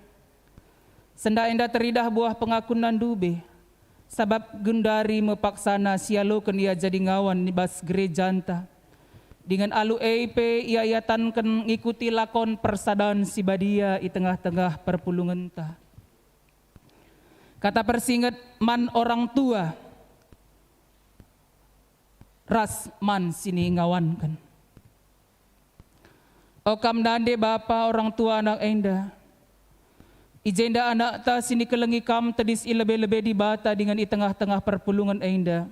Senda enda teridah buah pengakunna ndube, sabap gundari me paksana sialoken ia jadi ngawan i bas gerejanta. Dingen alu e pe ia iatanken ngikuti lakon persadan si badia i tengah-tengah perpulungenta. Kata persinget man orang tua ras man si ningawanken. O kam nande bapa orang tua anak enda, i jenda anakta si nikelengi kam tedis i lebe-lebe Dibata dingen i tengah-tengah perpulungen enda,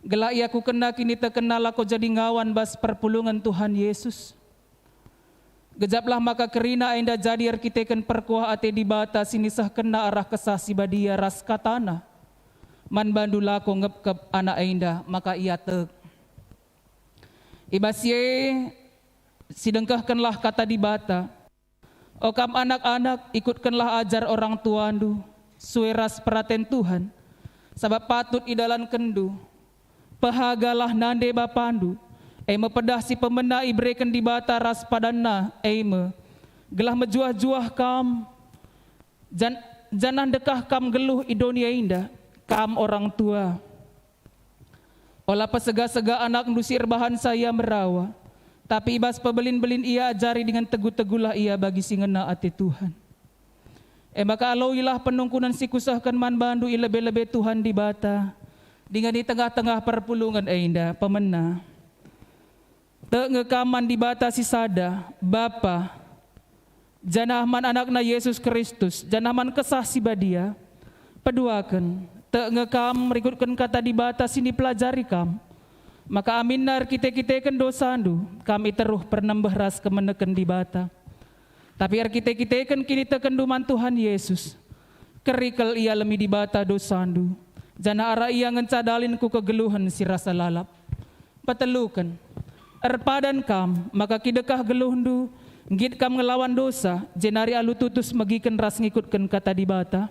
gelah iakukenna kinitekenna lako jadi ngawan bas perpulungen Tuhan Yesus. Gejaplah maka kerina enda jadi erkiteken perkuah ate Dibata si nisehkenna arah Kesah Si Badia ras kataNa man bandu lako ngepkep anak enda, maka ia tek. I bas si e sidengkehkenlah Kata Dibata. O kam anak-anak, ikutkenlah ajar orang tuandu, sue ras peraten Tuhan, sabap patut idalankenndu. Pehagalah nande bapandu, e me pedah si pemena ibereken Dibata ras padanNa, e me, gelah mejuah-juah kam, jan-, janah ndekah kam nggeluh i doni enda, kam orang tua. Ola pesega-sega anakndu si erbahanca ia merawa, tapi i bas pebelin-belin ia ajari dingen tegu-teguhlah ia bagi si ngena ate Tuhan. E maka aloilah penungkunen si kusehken man bandu i lebe-lebe Tuhan Dibata, dingen i tengah-tengah perpulungen enda pemena. Tek nge kam man Dibata si sada, Bapa, janah man AnakNa Jesus Kristus, janah man Kesah Si Badia. Peduaken, tek nge kam rikutken Kata Dibata si nipelajari kam, maka aminna erkite-kiteken dosandu, kam iteruh pernembeh ras kemeneken Dibata. Tapi erkite-kiteken kinitekenndu man Tuhan Yesus, keri kal ialemi Dibata dosandu, janah arah Ia ngenca dalin ku kegeluhen si rasa lalap. Peteluken, erpadan kam maka kidekah geluhndu, nggit kam ngelawan dosa, jenari alu tutus megiken ras ngikutken Kata Dibata.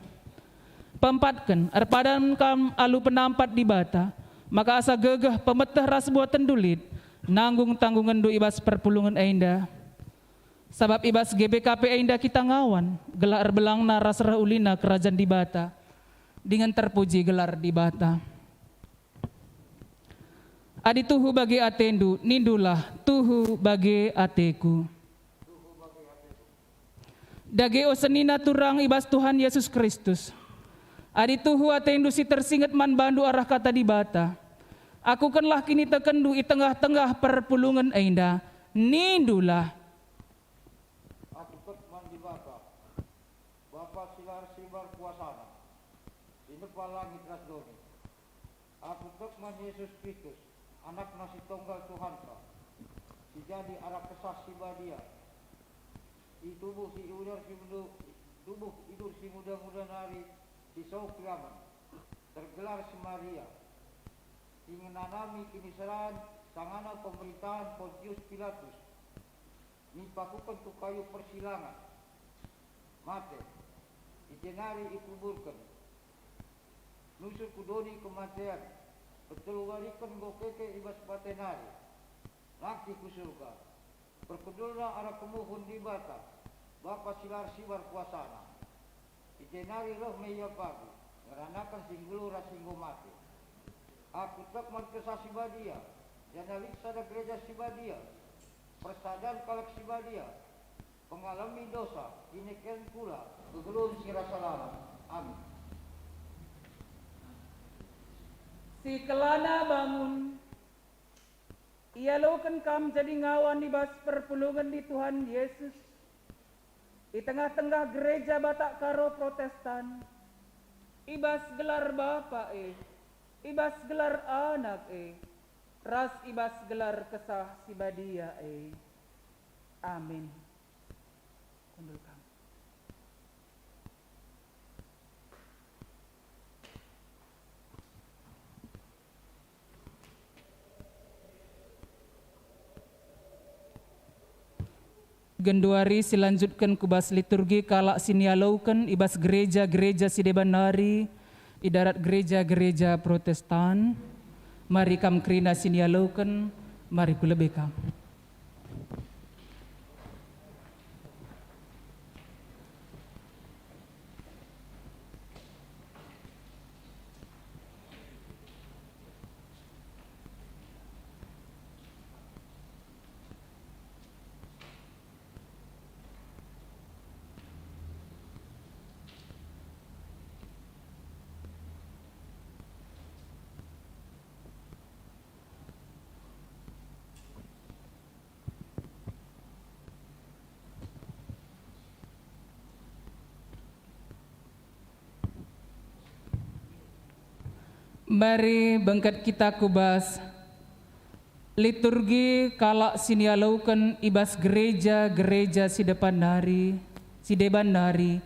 Peempatken, erpadan kam alu penampat Dibata, maka asa gegeh, pemeteh ras buatenndu lit, nanggung tanggungenndu i bas perpulungen enda. Sabap i bas G B K P enda kita ngawan, gelah erbelangna ras reh ulina Kerajan Dibata, dingen terpuji gelar Dibata. Adi tuhu bage atendu, nindulah, "Tuhu bage ateku." Dage, o senina turang i bas Tuhan Yesus Kristus, adi tuhu atendu si tersinget man bandu arah Kata Dibata, akukenlah kinitekenndu i tengah-tengah perpulungen enda, nindulah, "Aku tek man Dibata, Bapa si la ersibar kuasaNa, si nepa langit ras doni. Aku tek man Jesus Kristus, AnakNa si Tonggal Tuhanta, si jadi arah Kesah Si Badia, i tubuh si idur si muda, tubuh idur si muda-muda nari, si seh kiamen, tergelar si Maria, si ngenanami kiniseran sangana pemerintahen Pontius Pilatus, ipakuken ku kayu persilangan, mate, i je nari ikuburken, nusur ku doni kematen, petelu wariken enggo keke i bas mate nari, nangkih ku Surga, perkundulna arah kemuhen Dibata, Bapa si la ersibar kuasaNa. I je nari reh me ia pagi, ngeranaken si nggeluh ras si enggo mate. Aku tek man Kesah Si Badia, janah lit sada Gereja Si Badia, persadan kalak si badia, pengalemi dosa, kiniteken kula, kegeluhen si rasa lalap. Amin. Sikelana bangun. Ialoken kam jadi ngawan i bas perpulungen ni Tuhan Jesus, i tengah-tengah Gereja Batak Karo Protestan, i bas gelar Bapa e, i bas gelar Anak e, ras i bas gelar Kesah Si Badia e. Amin. Kundul kam. Genduari silanjutken ku bas liturgi kalak si nialoken i bas gereja-gereja si deban nari, i darat gereja-gereja Protestan. Mari kam kerina si nialoken, mari ku lebe kam. Mari bengket kita ku bas liturgi kalak si nialoken i bas gereja-gereja si depan nari, si deban nari,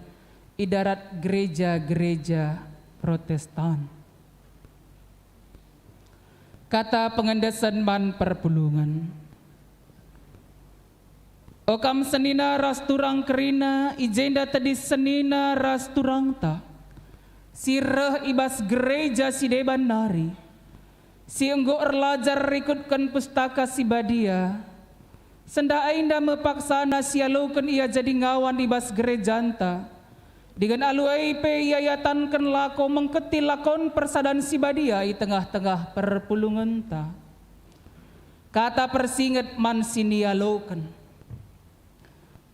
i darat gereja-gereja Protestan. Kata pengendesen man perpulungen. O kam senina ras turang kerina, i jenda tedis senina ras turangta, si reh i bas gereja si deban nari, si enggo erlajar rikutken Pustaka Si Badia, sendah enda me paksana sialoken ia jadi ngawan i bas gerejanta, dingen alu e pe ia iatanken lako mengketi lakon persadan si badia i tengah-tengah perpulungenta. Kata persinget man si nialoken.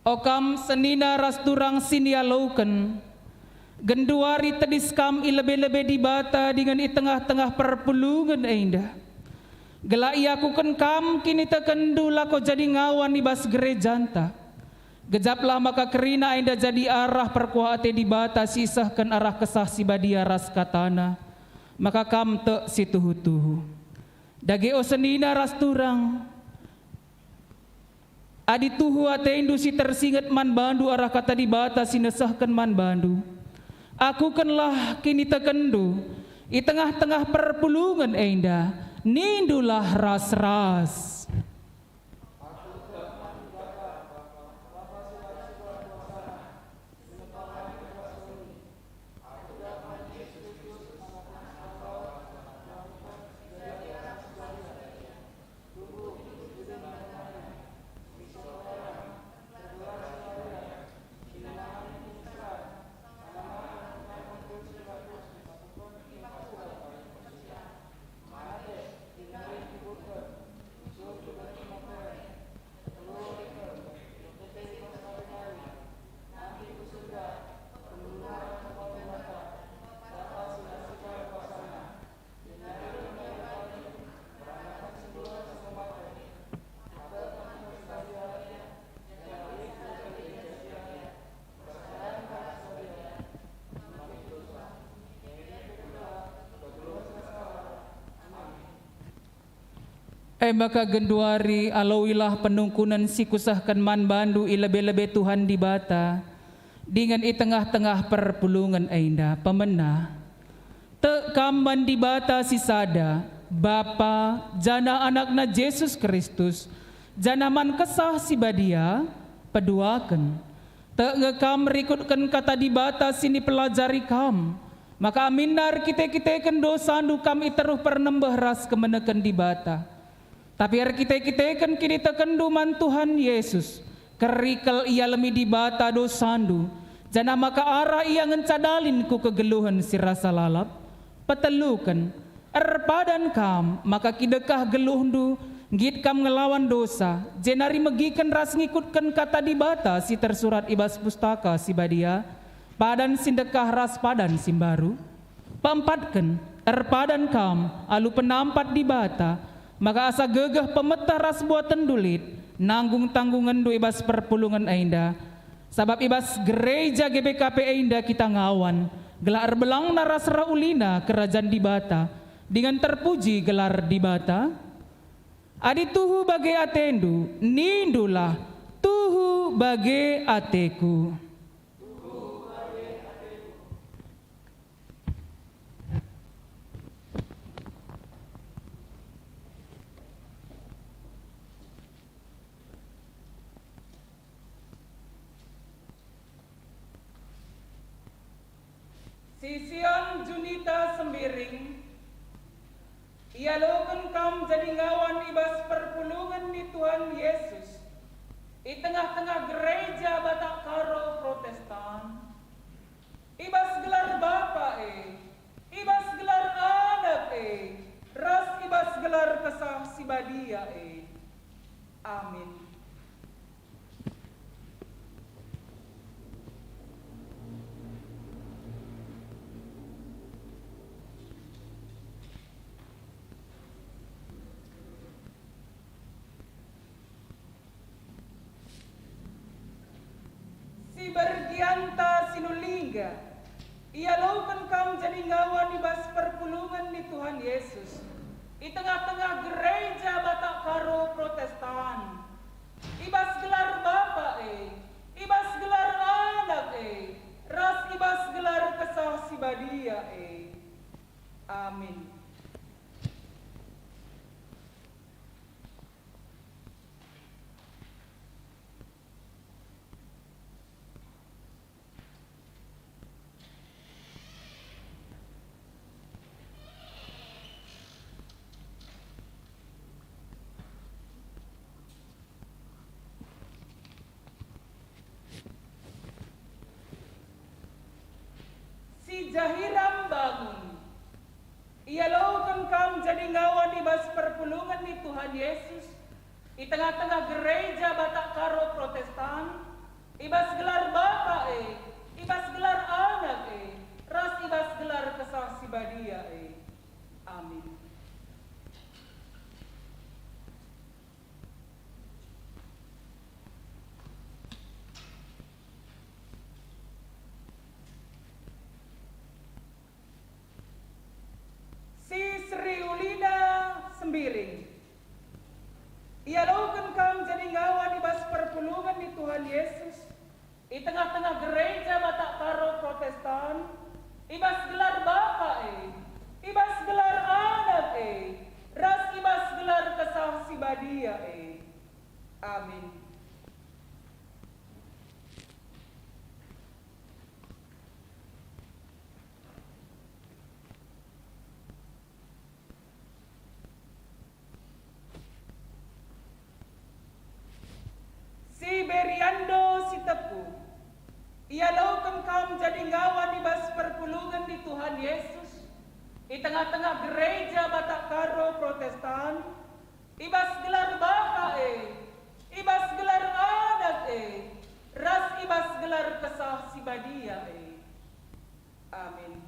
O kam senina ras turang si nialoken, genduari tedis kam i lebe-lebe Dibata dingen i tengah-tengah perpulungen enda. Gelah iakuken kam kinitekenndu lako jadi ngawan i bas gerejanta. Gejaplah maka kerina enda jadi arah perkuah ate Dibata si isehken arah Kesah Si Badia ras kataNa, maka kam tek si tuhu-tuhu. Dage o senina ras turang, adi tuhu atendu si tersinget man bandu arah Kata Dibata si nesehken man bandu, akukenlah kinitekenndu i tengah-tengah perpulungen enda, nindulah ras-ras. E maka genduari aloilah penungkunen si kusehken man bandu i lebe-lebe Tuhan Dibata, dingen i tengah-tengah perpulungen enda pemena. Tek kam man Dibata si sada, Bapa, janah AnakNa Jesus Kristus, janah man Kesah Si Badia, peduaken. Tek nge kam rikutken Kata Dibata si nipelajari kam, maka aminna erkite-kiteken dosandu kam i teruh pernembeh ras kemeneken Dibata. Tapi erkite-kiteken kinitekenndu man Tuhan Jesus, keri kal ialemi Dibata dosandu, janah maka arah ia ngenca dalin ku kegeluhen si rasa lalap? Peteluken, erpadan kam maka kidekah geluhndu nggit kam ngelawan dosa, jenari megiken ras ngikutken Kata Dibata si tersurat i bas Pustaka Si Badia, padan si ndekah ras padan si mbaru? Peempatken, erpadan kam alu penampat Dibata, maka asa gegeh pemeteh ras buatenndu lit, nanggung tanggungenndu i bas perpulungen enda. Sabap i bas gereja G B K P enda kita ngawan, gelah erbelangna ras reh ulina Kerajan Dibata, dingen terpuji gelar Dibata. Adi tuhu bage atendu, nindulah, "Tuhu bage ateku." Si Sion Junita Sembiring, ialoken kam jadi ngawan i bas perpulungen ni Tuhan Yesus, i tengah-tengah gereja Batak Karo Protestan, i bas gelar Bapa e, i bas gelar Anak e, ras i bas gelar Kesah Si Badia e. Amin. Si Bergianta Sinulingga, ialoken kam jadi ngawan i bas perpulungen ni Tuhan Yesus, i tengah-tengah gereja Batak Karo Protestan, i bas gelar Bapa e, i bas gelar Anak e, ras i bas gelar Kesah Si Badia e. Amin. Si Jahiram Bangun, ialoken kam jadi ngawan i bas perpulungen ni Tuhan Yesus, i tengah-tengah gereja Batak Karo Protestan, i bas gelar Bapa e, i bas gelar Anak e, ras i bas gelar Kesah Si Badia e. Amin. Si Sri Ulina Sembiring, ialoken kam jadi ngawan i bas perpulungen ni Tuhan Yesus, i tengah-tengah gereja Batak Karo Protestan, i bas gelar Bapa e, i bas gelar Anak e, ras i bas gelar Kesah Si Badia e. Amin. Si Beriando Sitepu, ialoken kam jadi ngawan i bas perpulungen ni Tuhan Yesus, i tengah-tengah gereja Batak Karo Protestan, i bas gelar Bapa e, i bas gelar Anak e, ras i bas gelar Kesah Si Badia e. Amin.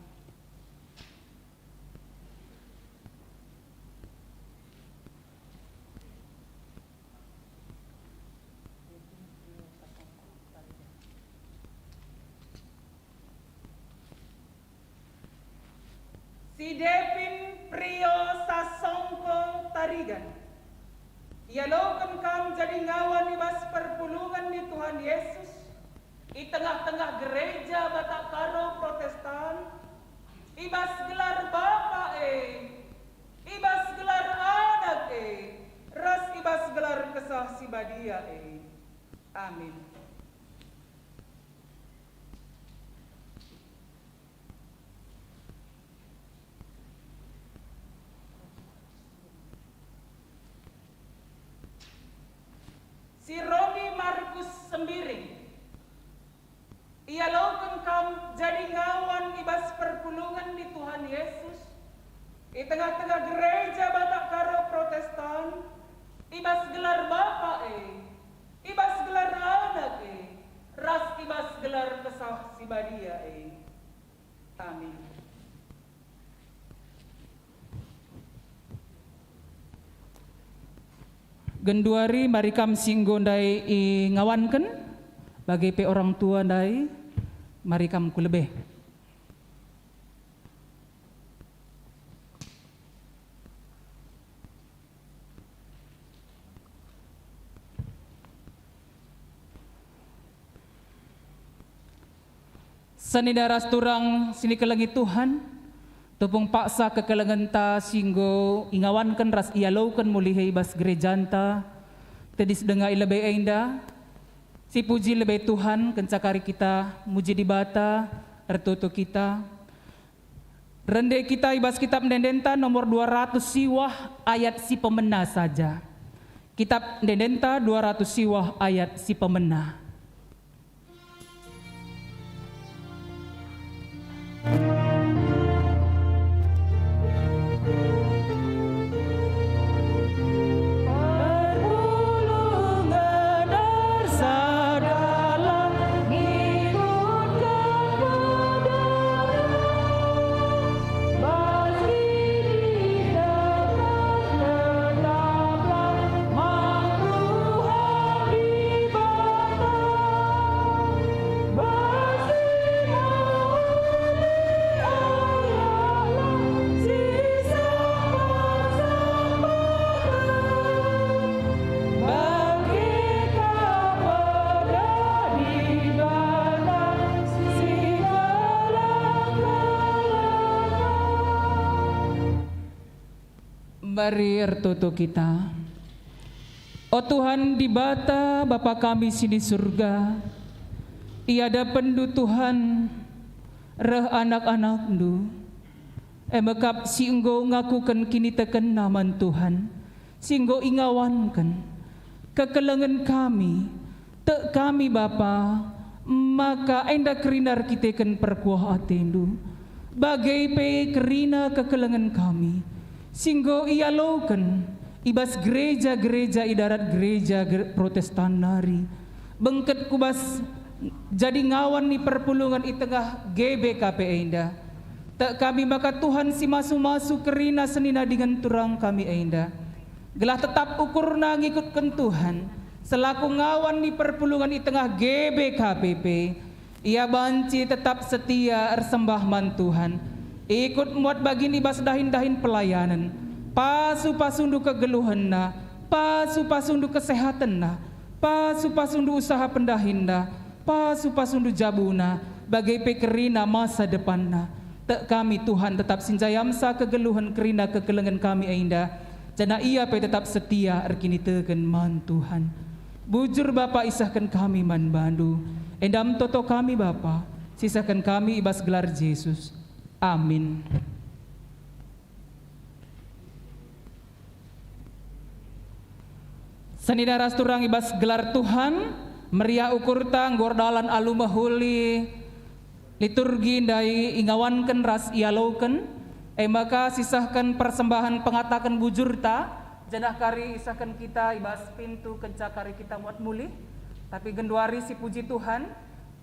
Si Depin Prio Sasongko Tarigan, ialoken kam jadi ngawan i bas perpulungen ni Tuhan Yesus, i tengah-tengah gereja Batak Karo Protestan, i bas gelar Bapa e, i bas gelar Anak e, ras i bas gelar Kesah Si Badia e. Amin. Si Roni Markus Sembiring, ialoken I tengah-tengah gereja Batak Karo Protestan, i bas gelar Bapa e, i bas gelar Anak e, ras i bas gelar Kesah Si Badia e. Amin. Genduari mari kam si enggo ndai ingawanken, bage pe orang tua ndai, mari kam ku lebe. Senina ras turang si nikelengi Tuhan, tupung paksa kekelengenta si enggo ingawanken ras ialoken mulihe i bas gerejanta, tedis denga i lebe enda, sipuji lebe Tuhan, kenca kari kita muji Dibata, ertoto kita. Rende kita i bas Kitab Ende-endenta nomor dua ratus siwah ayat si pemena saja. Kitab Ende-endenta dua ratus siwah ayat si pemena. Mari ertoto kita. O Tuhan Dibata, Bapa kami si di Surga, iadapenndu Tuhan reh anak-anakndu, e me kap si enggo ngakuken kinitekenna man Tuhan, si enggo ingawanken kekelengen kami. Tek kami, Bapa, maka enda kerina erkiteken perkuah atendu, bage pe kerina kekelengen kami, si enggo ialoken i bas gereja-gereja i darat gereja ger-, Protestan nari, bengket ku bas jadi ngawan ni perpulungen i tengah G B K P enda. Tek kami maka Tuhan si masu-masu kerina senina dingen turang kami enda, gelah tetap ukurna ngikutken Tuhan, selaku ngawan ni perpulungen i tengah G B K P P. Ia banci tetap setia ersembah man Tuhan, ikut muat bagin i bas dahin-dahin pelayanen, pasu-pasundu kegeluhenna, pasu-pasundu kesehatenna, pasu-pasundu usaha pendahinna, pasu-pasundu jabuna, bage pe kerina masa depanna. Tek kami, Tuhan, tetap sinjayamsa kegeluhen kerina kekelengen kami enda, janah ia pe tetap setia erkiniteken man Tuhan. Bujur, Bapa, isehken kami man bandu. Enda me toto kami, Bapa, sisehken kami i bas gelar Jesus. Amin. Senina ras turang i bas gelar Tuhan, meriah ukurta enggo erdalan alu mehuli liturgi ndai ingawanken ras ialoken, e maka sisehken persembahen pengataken bujurta, janah kari isehken kita i bas pintu kenca kari kita muat mulih. Tapi genduari sipuji Tuhan,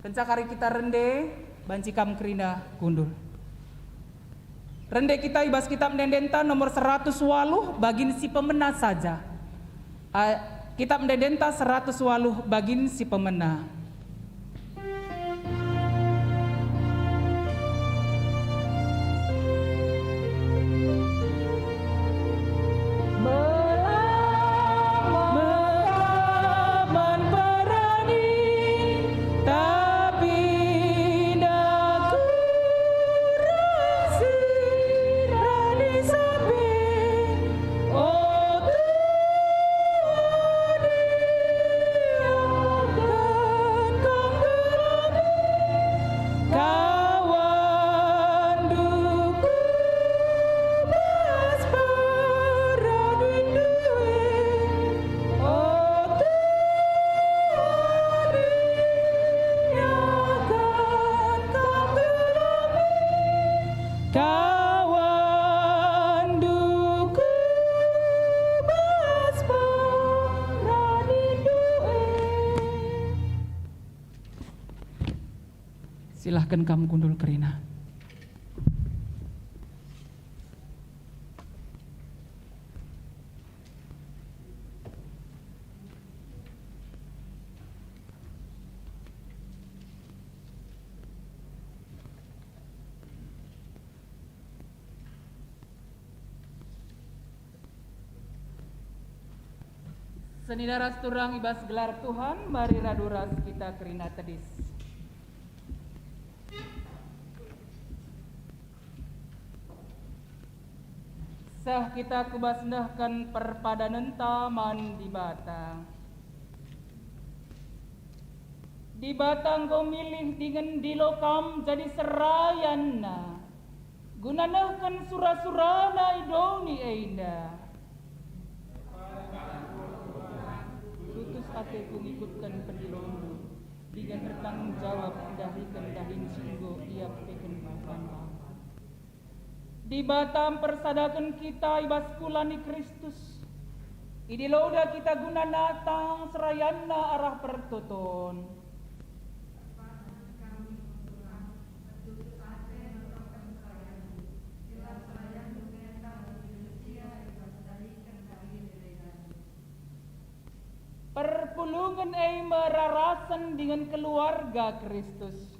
kenca kari kita rende, banci kam kerina kundul. Rende kita i bas Kitab Ende-endenta nomor seratus waluh, bagin si pemena saja. A, Kitab Ende-endenta seratus waluh, bagin si pemena. Silahken kam kundul kerina. Senina ras turang i bas gelar Tuhan, mari radu ras kita kerina tedis. Seh kita ku bas nehken perpadanenta man Dibata. Dibata enggo milih dingen ndilo kam jadi serayanNa, guna nehken sura-suraNa i doni enda. Tutus ateku ngikutken pendiloNdu, dingen ertanggung jawab ndahiken dahin si enggo iapeken man bangku. Dibata mpersadaken kita i bas kula ni Kristus. Idiloda kita guna natang serayanNa arah pertoton. Perpulungen e me rarasen dingen keluarga Kristus.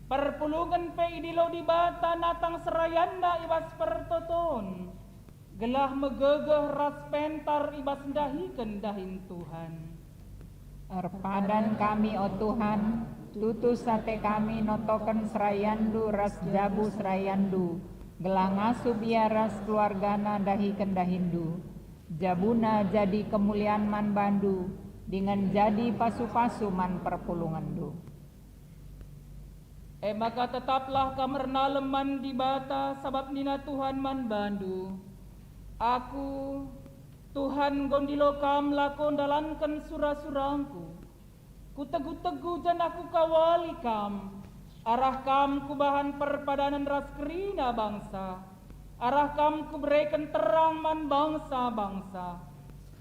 Perpulungen pe idilo Dibata natang serayanNa i bas pertoton, gelah megegeh ras pentar i bas ndahiken dahin Tuhan. Erpadan kami, o Tuhan, tutus ate kami notoken serayanNdu ras jabu serayanNdu, gelah ngasup ia ras keluargana ndahiken dahinNdu. Jabuna jadi kemulian man bandu, dingen jadi pasu-pasu man perpulungenNdu. E maka tetaplah kam ernalem man Dibata, sabap nina Tuhan man bandu, "Aku, Tuhan, enggo ndilo kam lako ndalanken sura-surangKu. Kutegu-tegu janah Kukawali kam. Arah kam Kubahan perpadanen ras kerina bangsa. Arah kam Kubereken terang man bangsa-bangsa."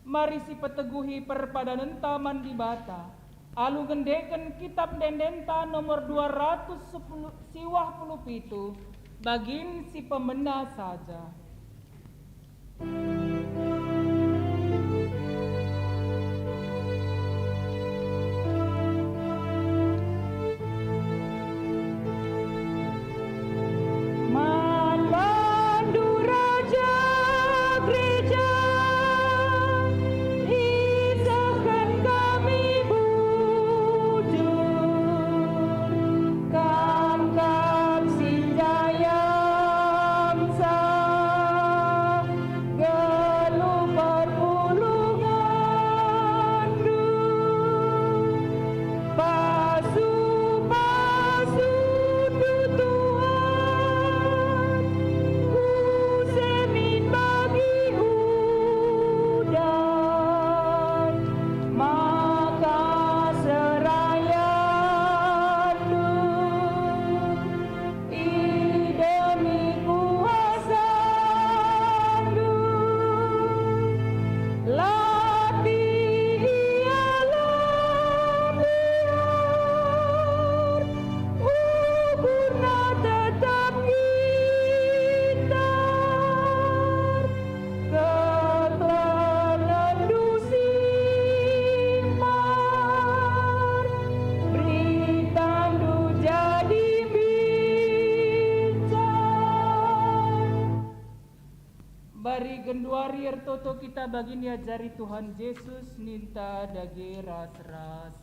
Mari sipeteguhi perpadanenta man Dibata alu ngendeken Kitap Ende-endenta nomor dua ratus sepuluh, siwah puluh pitu, bagin si pemena saja. Man bandu Raja Gereja, isehken kami bujur, kam kap si njai am sah geluh perpulungenndu. Pasu-pasu Tuhan, use min bagi udan, maka serayandu idemi kuasandu. Latih ia la mbiar, ukurna tetap ngintar. Kekelendu simpar, beritandu jadi mbicar. Mari genduari ertoto kita bagin iajari Tuhan Jesus ninta dage ras-ras.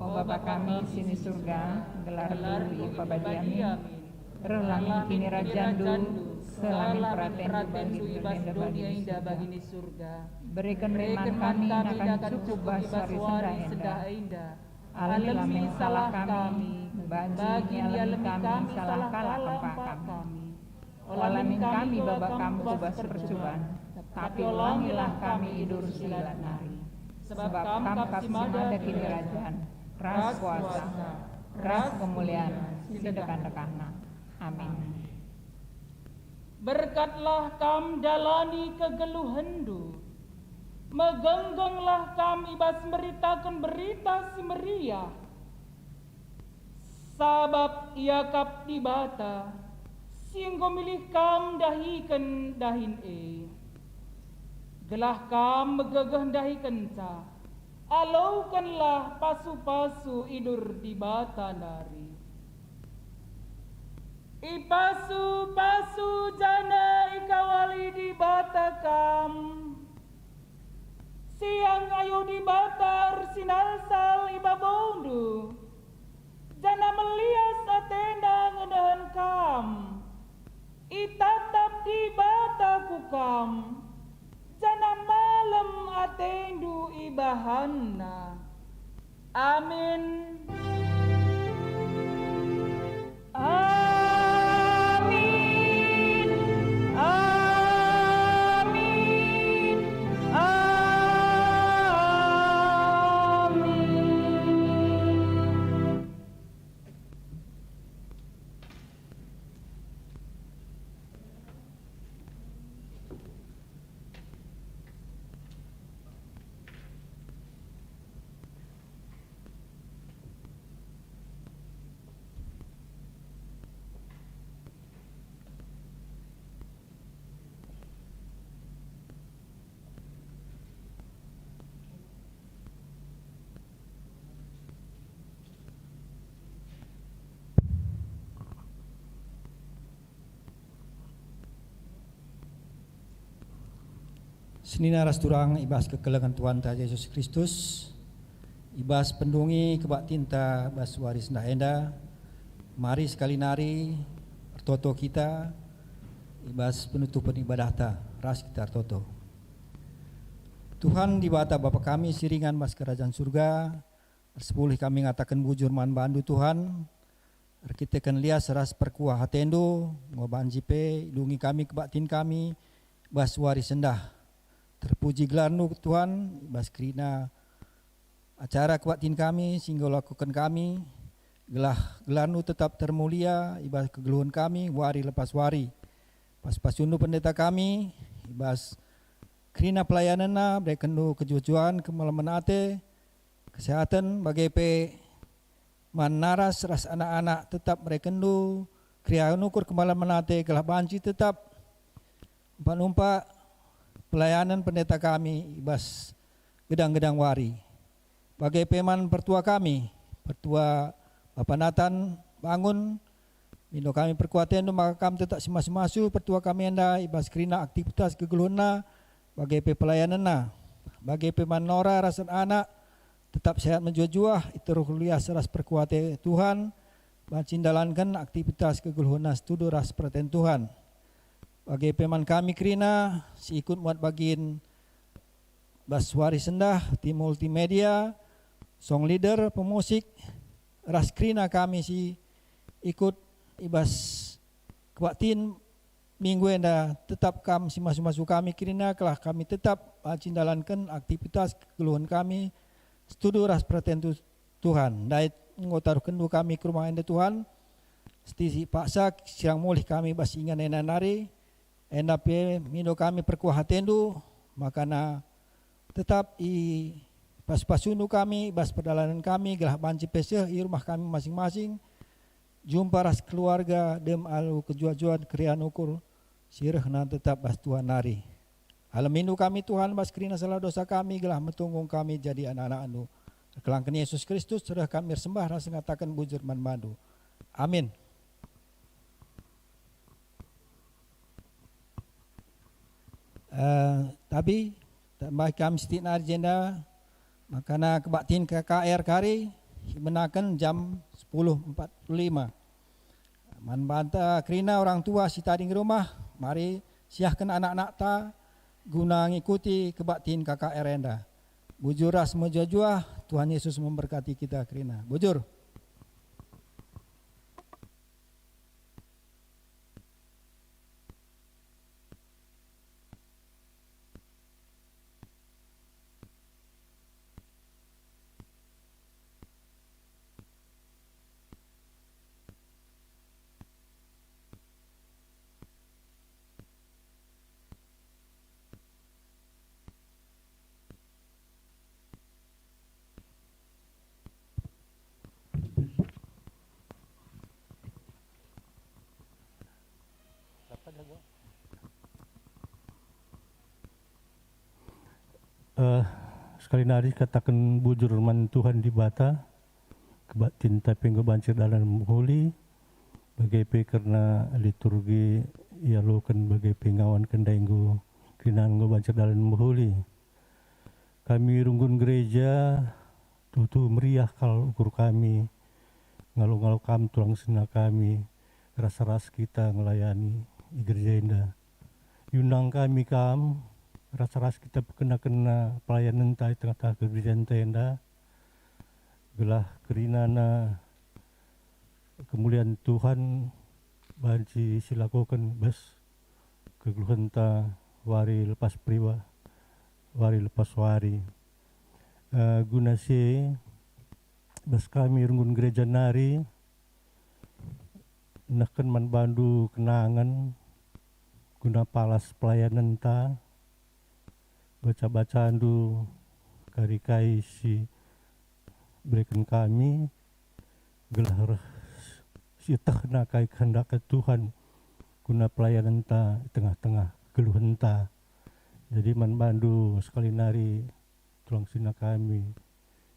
O Bapa kami si ni Surga, gelarNdu ipabadiamin. Rehlah min kinirajanNdu, sehlah min peratenNdu bagi dunia enda bagin i Surga. Bereken min man kami nakan cukup i bas wari sendah enda. Alemi salah kami, bagi ialemi kami salah kalak kempak kami. Ola min kami baba Kam ku bas percuban, tapi olangilah kami i bas si lat nari. Sebab Kam kap si mada kinirajan, ras kuasa, ras kemulian si ndekah-ndekahna. Amin. Berkatlah kam ndalani kegeluhenndu. Megenggenglah kam i bas meritaken Berita Si Meriah. Sabap iakap Dibata si enggo milih kam ndahiken dahin e, gelah kam megegeh ndahikenca. Alokenlah pasu-pasu idur Dibata nari. Ipasu-pasu janah ikawali Dibata kam. Siang ayo Dibata ersinalsal i babondu, janah melias ateNa ngenehen kam. Itatap Dibata ku kam, janah malem atendu ibahanNa. Amin. Amin. Amin. Amin. Senina ras turang i bas kekelengen Tuhanta Jesus Kristus, i bas pendungi kebaktinta bas wari sendah enda, mari sekali nari ertoto kita i bas penutupen ibadahta, ras kita ertoto. Tuhan Dibata Bapa kami si ringan bas Kerajaan Surga, ersepulih kami ngataken bujur man bandu, Tuhan. Erkiteken lias ras perkuah atendu, enggo banci pe idungi kami kebaktin kami bas wari sendah. Terpuji gelarNdu, Tuhan, i bas kerina acara kebaktin kami si enggo lakoken kami, gelah gelarNdu tetap termulia i bas kegeluhen kami wari lepas wari. Pas-pasundu pendeta kami, i bas kerina pelayanenna, berekenNdu kejuah-juahen, kemalemen ate, kesehaten, bage pe man naras ras anak-anak tetap merekenNdu keriahen ukur kemalemen ate gelah banci tetap umpak-umpak pelayanen pendeta kami i bas gedang-gedang wari. Bage pe man pertua kami, pertua Bapa Nathan Bangun, mindo kami perkuah atendu maka kam tetap simasu-masu pertua kami enda i bas kerina aktivitas kegeluhenna, bage pe pelayanenna. Bage pe man Nora ras anak, tetap sehat mejuah-juah, i teruh lias ras perkuah ate Tuhan, banci ndalanken aktivitas kegeluhenna setuju ras peraten Tuhan. Bage pe man kami kerina, si ikut muat bagin bas wari sendah, tim multimedia, song leader, pemusik, ras kerina kami si ikut i bas kebaktin minggu enda, tetap kam simasu-masu kami kerina, gelah kami tetap banci ndalanken aktivitas kegeluhen kami setuju ras peraten Tu-, Tuhan. Ndai enggo taruhkenndu kami ku rumah enda, Tuhan. Siti si paksa sirang mulih kami bas ingan enda nari, enda pe mindo kami perkuah atendu, makana tetap i pas-pasundu kami, i bas perdalanen kami, gelah banci pe seh i rumah kami masing-masing, jumpa ras keluarga dem alu kejuah-juahen keriahen ukur si rehna tetap bas Tuhan nari. Alemindu kami, Tuhan, bas kerina salah dosa kami, gelah metunggung kami jadi anak-anakNdu. Erkelangken Yesus Kristus, reh kami ersembah ras ngataken bujur man bandu. Amin. Eh, tabi, tambahi kami sitik nari jenda, makana kebaktin K K R kari ibenaken jam sepuluh empat puluh lima. Man banta kerina orang tua si tading rumah, mari siahken anak-anakta guna ngikuti kebaktin K K R enda. Bujur ras mejuah-juah, Tuhan Yesus memberkati kita kerina. Bujur. Eh, sekali nari kataken bujur man Tuhan Dibata, kebaktinta pe enggo banci erdalan mehuli, bage pe kerna liturgi ialoken bage pe ngawanken ndai enggo kerina enggo banci erdalan mehuli. Kami runggun gereja, tuhu-tuhu meriah kal ukur kami, ngalo-ngalo kam tulang senina kami, ras-ras kita ngelayani i gereja enda. Iundang kami kam, ras-ras kita pekena-kena pelayanenta i tengah-tengah gereja enda, gelah kerinana kemulian Tuhan banci silakoken bas kegeluhenta wari lepas periwa, wari lepas wari. Eh, guna si bas kami runggun gereja nari, nehken man bandu kenangen guna palas pelayanenta, baca-bacandu kari kai si bereken kami, gelah reh sietehna kai kehendak Tuhan guna pelayanenta i tengah-tengah kegeluhenta. Jadi man bandu sekali nari tulang senina kami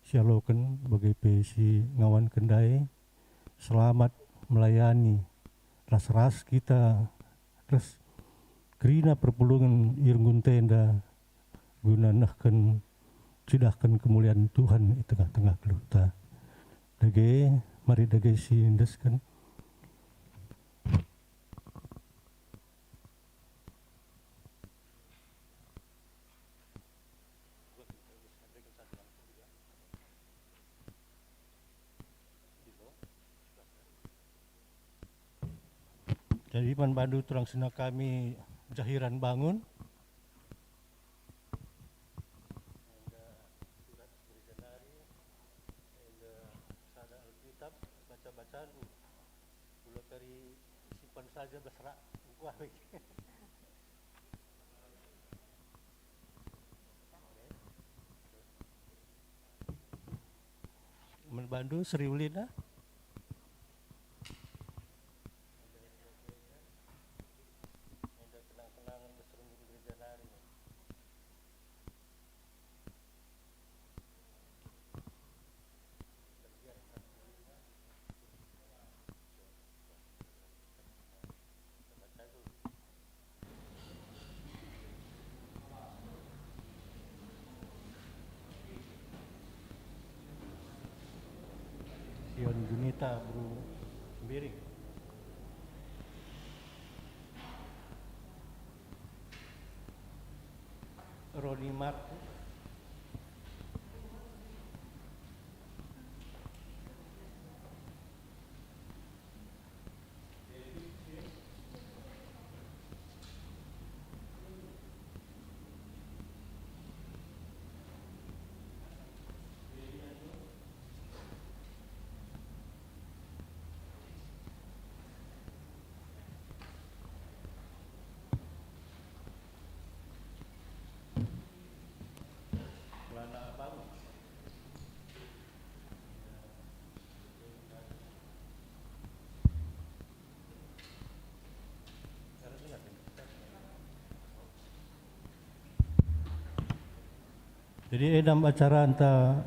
sialoken bage pe si ngawanken ndai, selamat melayani, ras-ras kita ras kerina perpulungen i runggunta enda guna nehken, cidahken kemulian Tuhan i tengah-tengah geluhta. Dage, mari dage si endesken. Jadi man bandu tulang senina kami Jahiran Bangun. Enda surat gereja nari, enda sada Alkitab, baca-bacandu. Kula kari simpan saja bas rak engkuah. Man bandu Sri Ulina. Sion Junita Bru Mbiring. Roni Markus. Jadi, enda me acaranta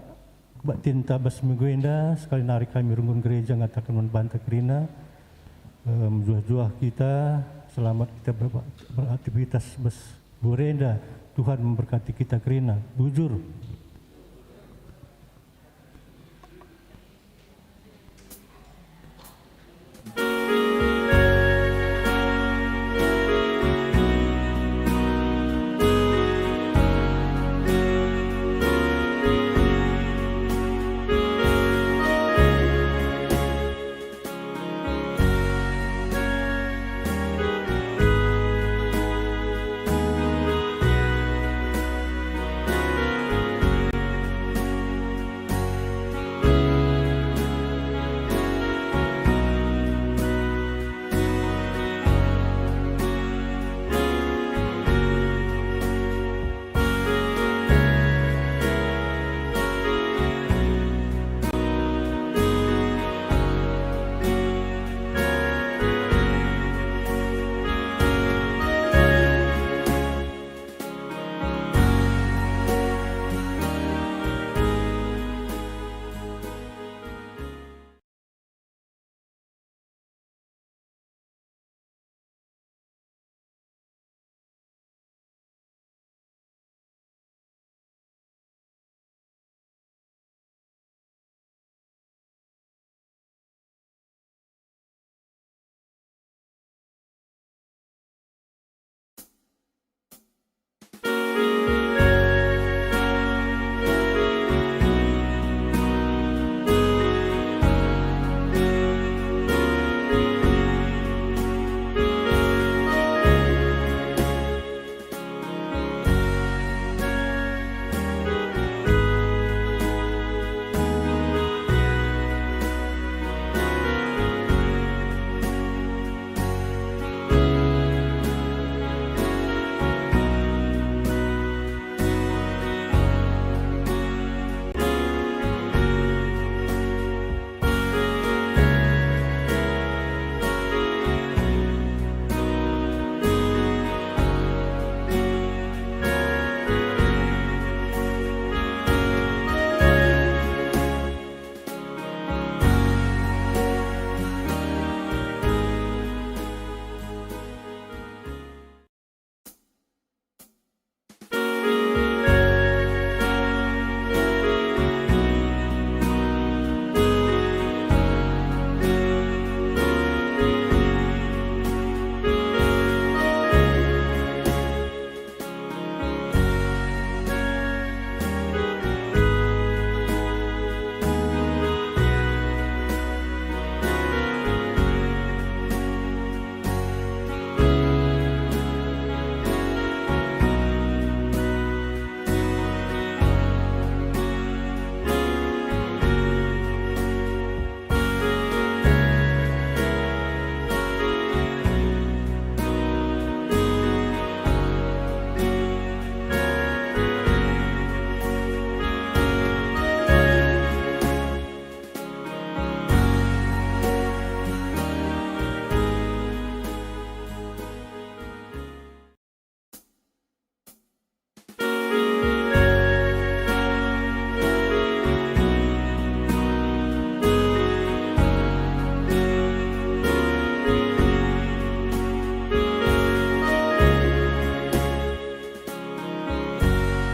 kebaktinta bas minggu enda, sekali nari kami runggun gereja ngataken man banta kerina, em, juah-juah kita, selamat kita ber-, beraktivitas bas bore enda. Tuhan memberkati kita kerina. Bujur.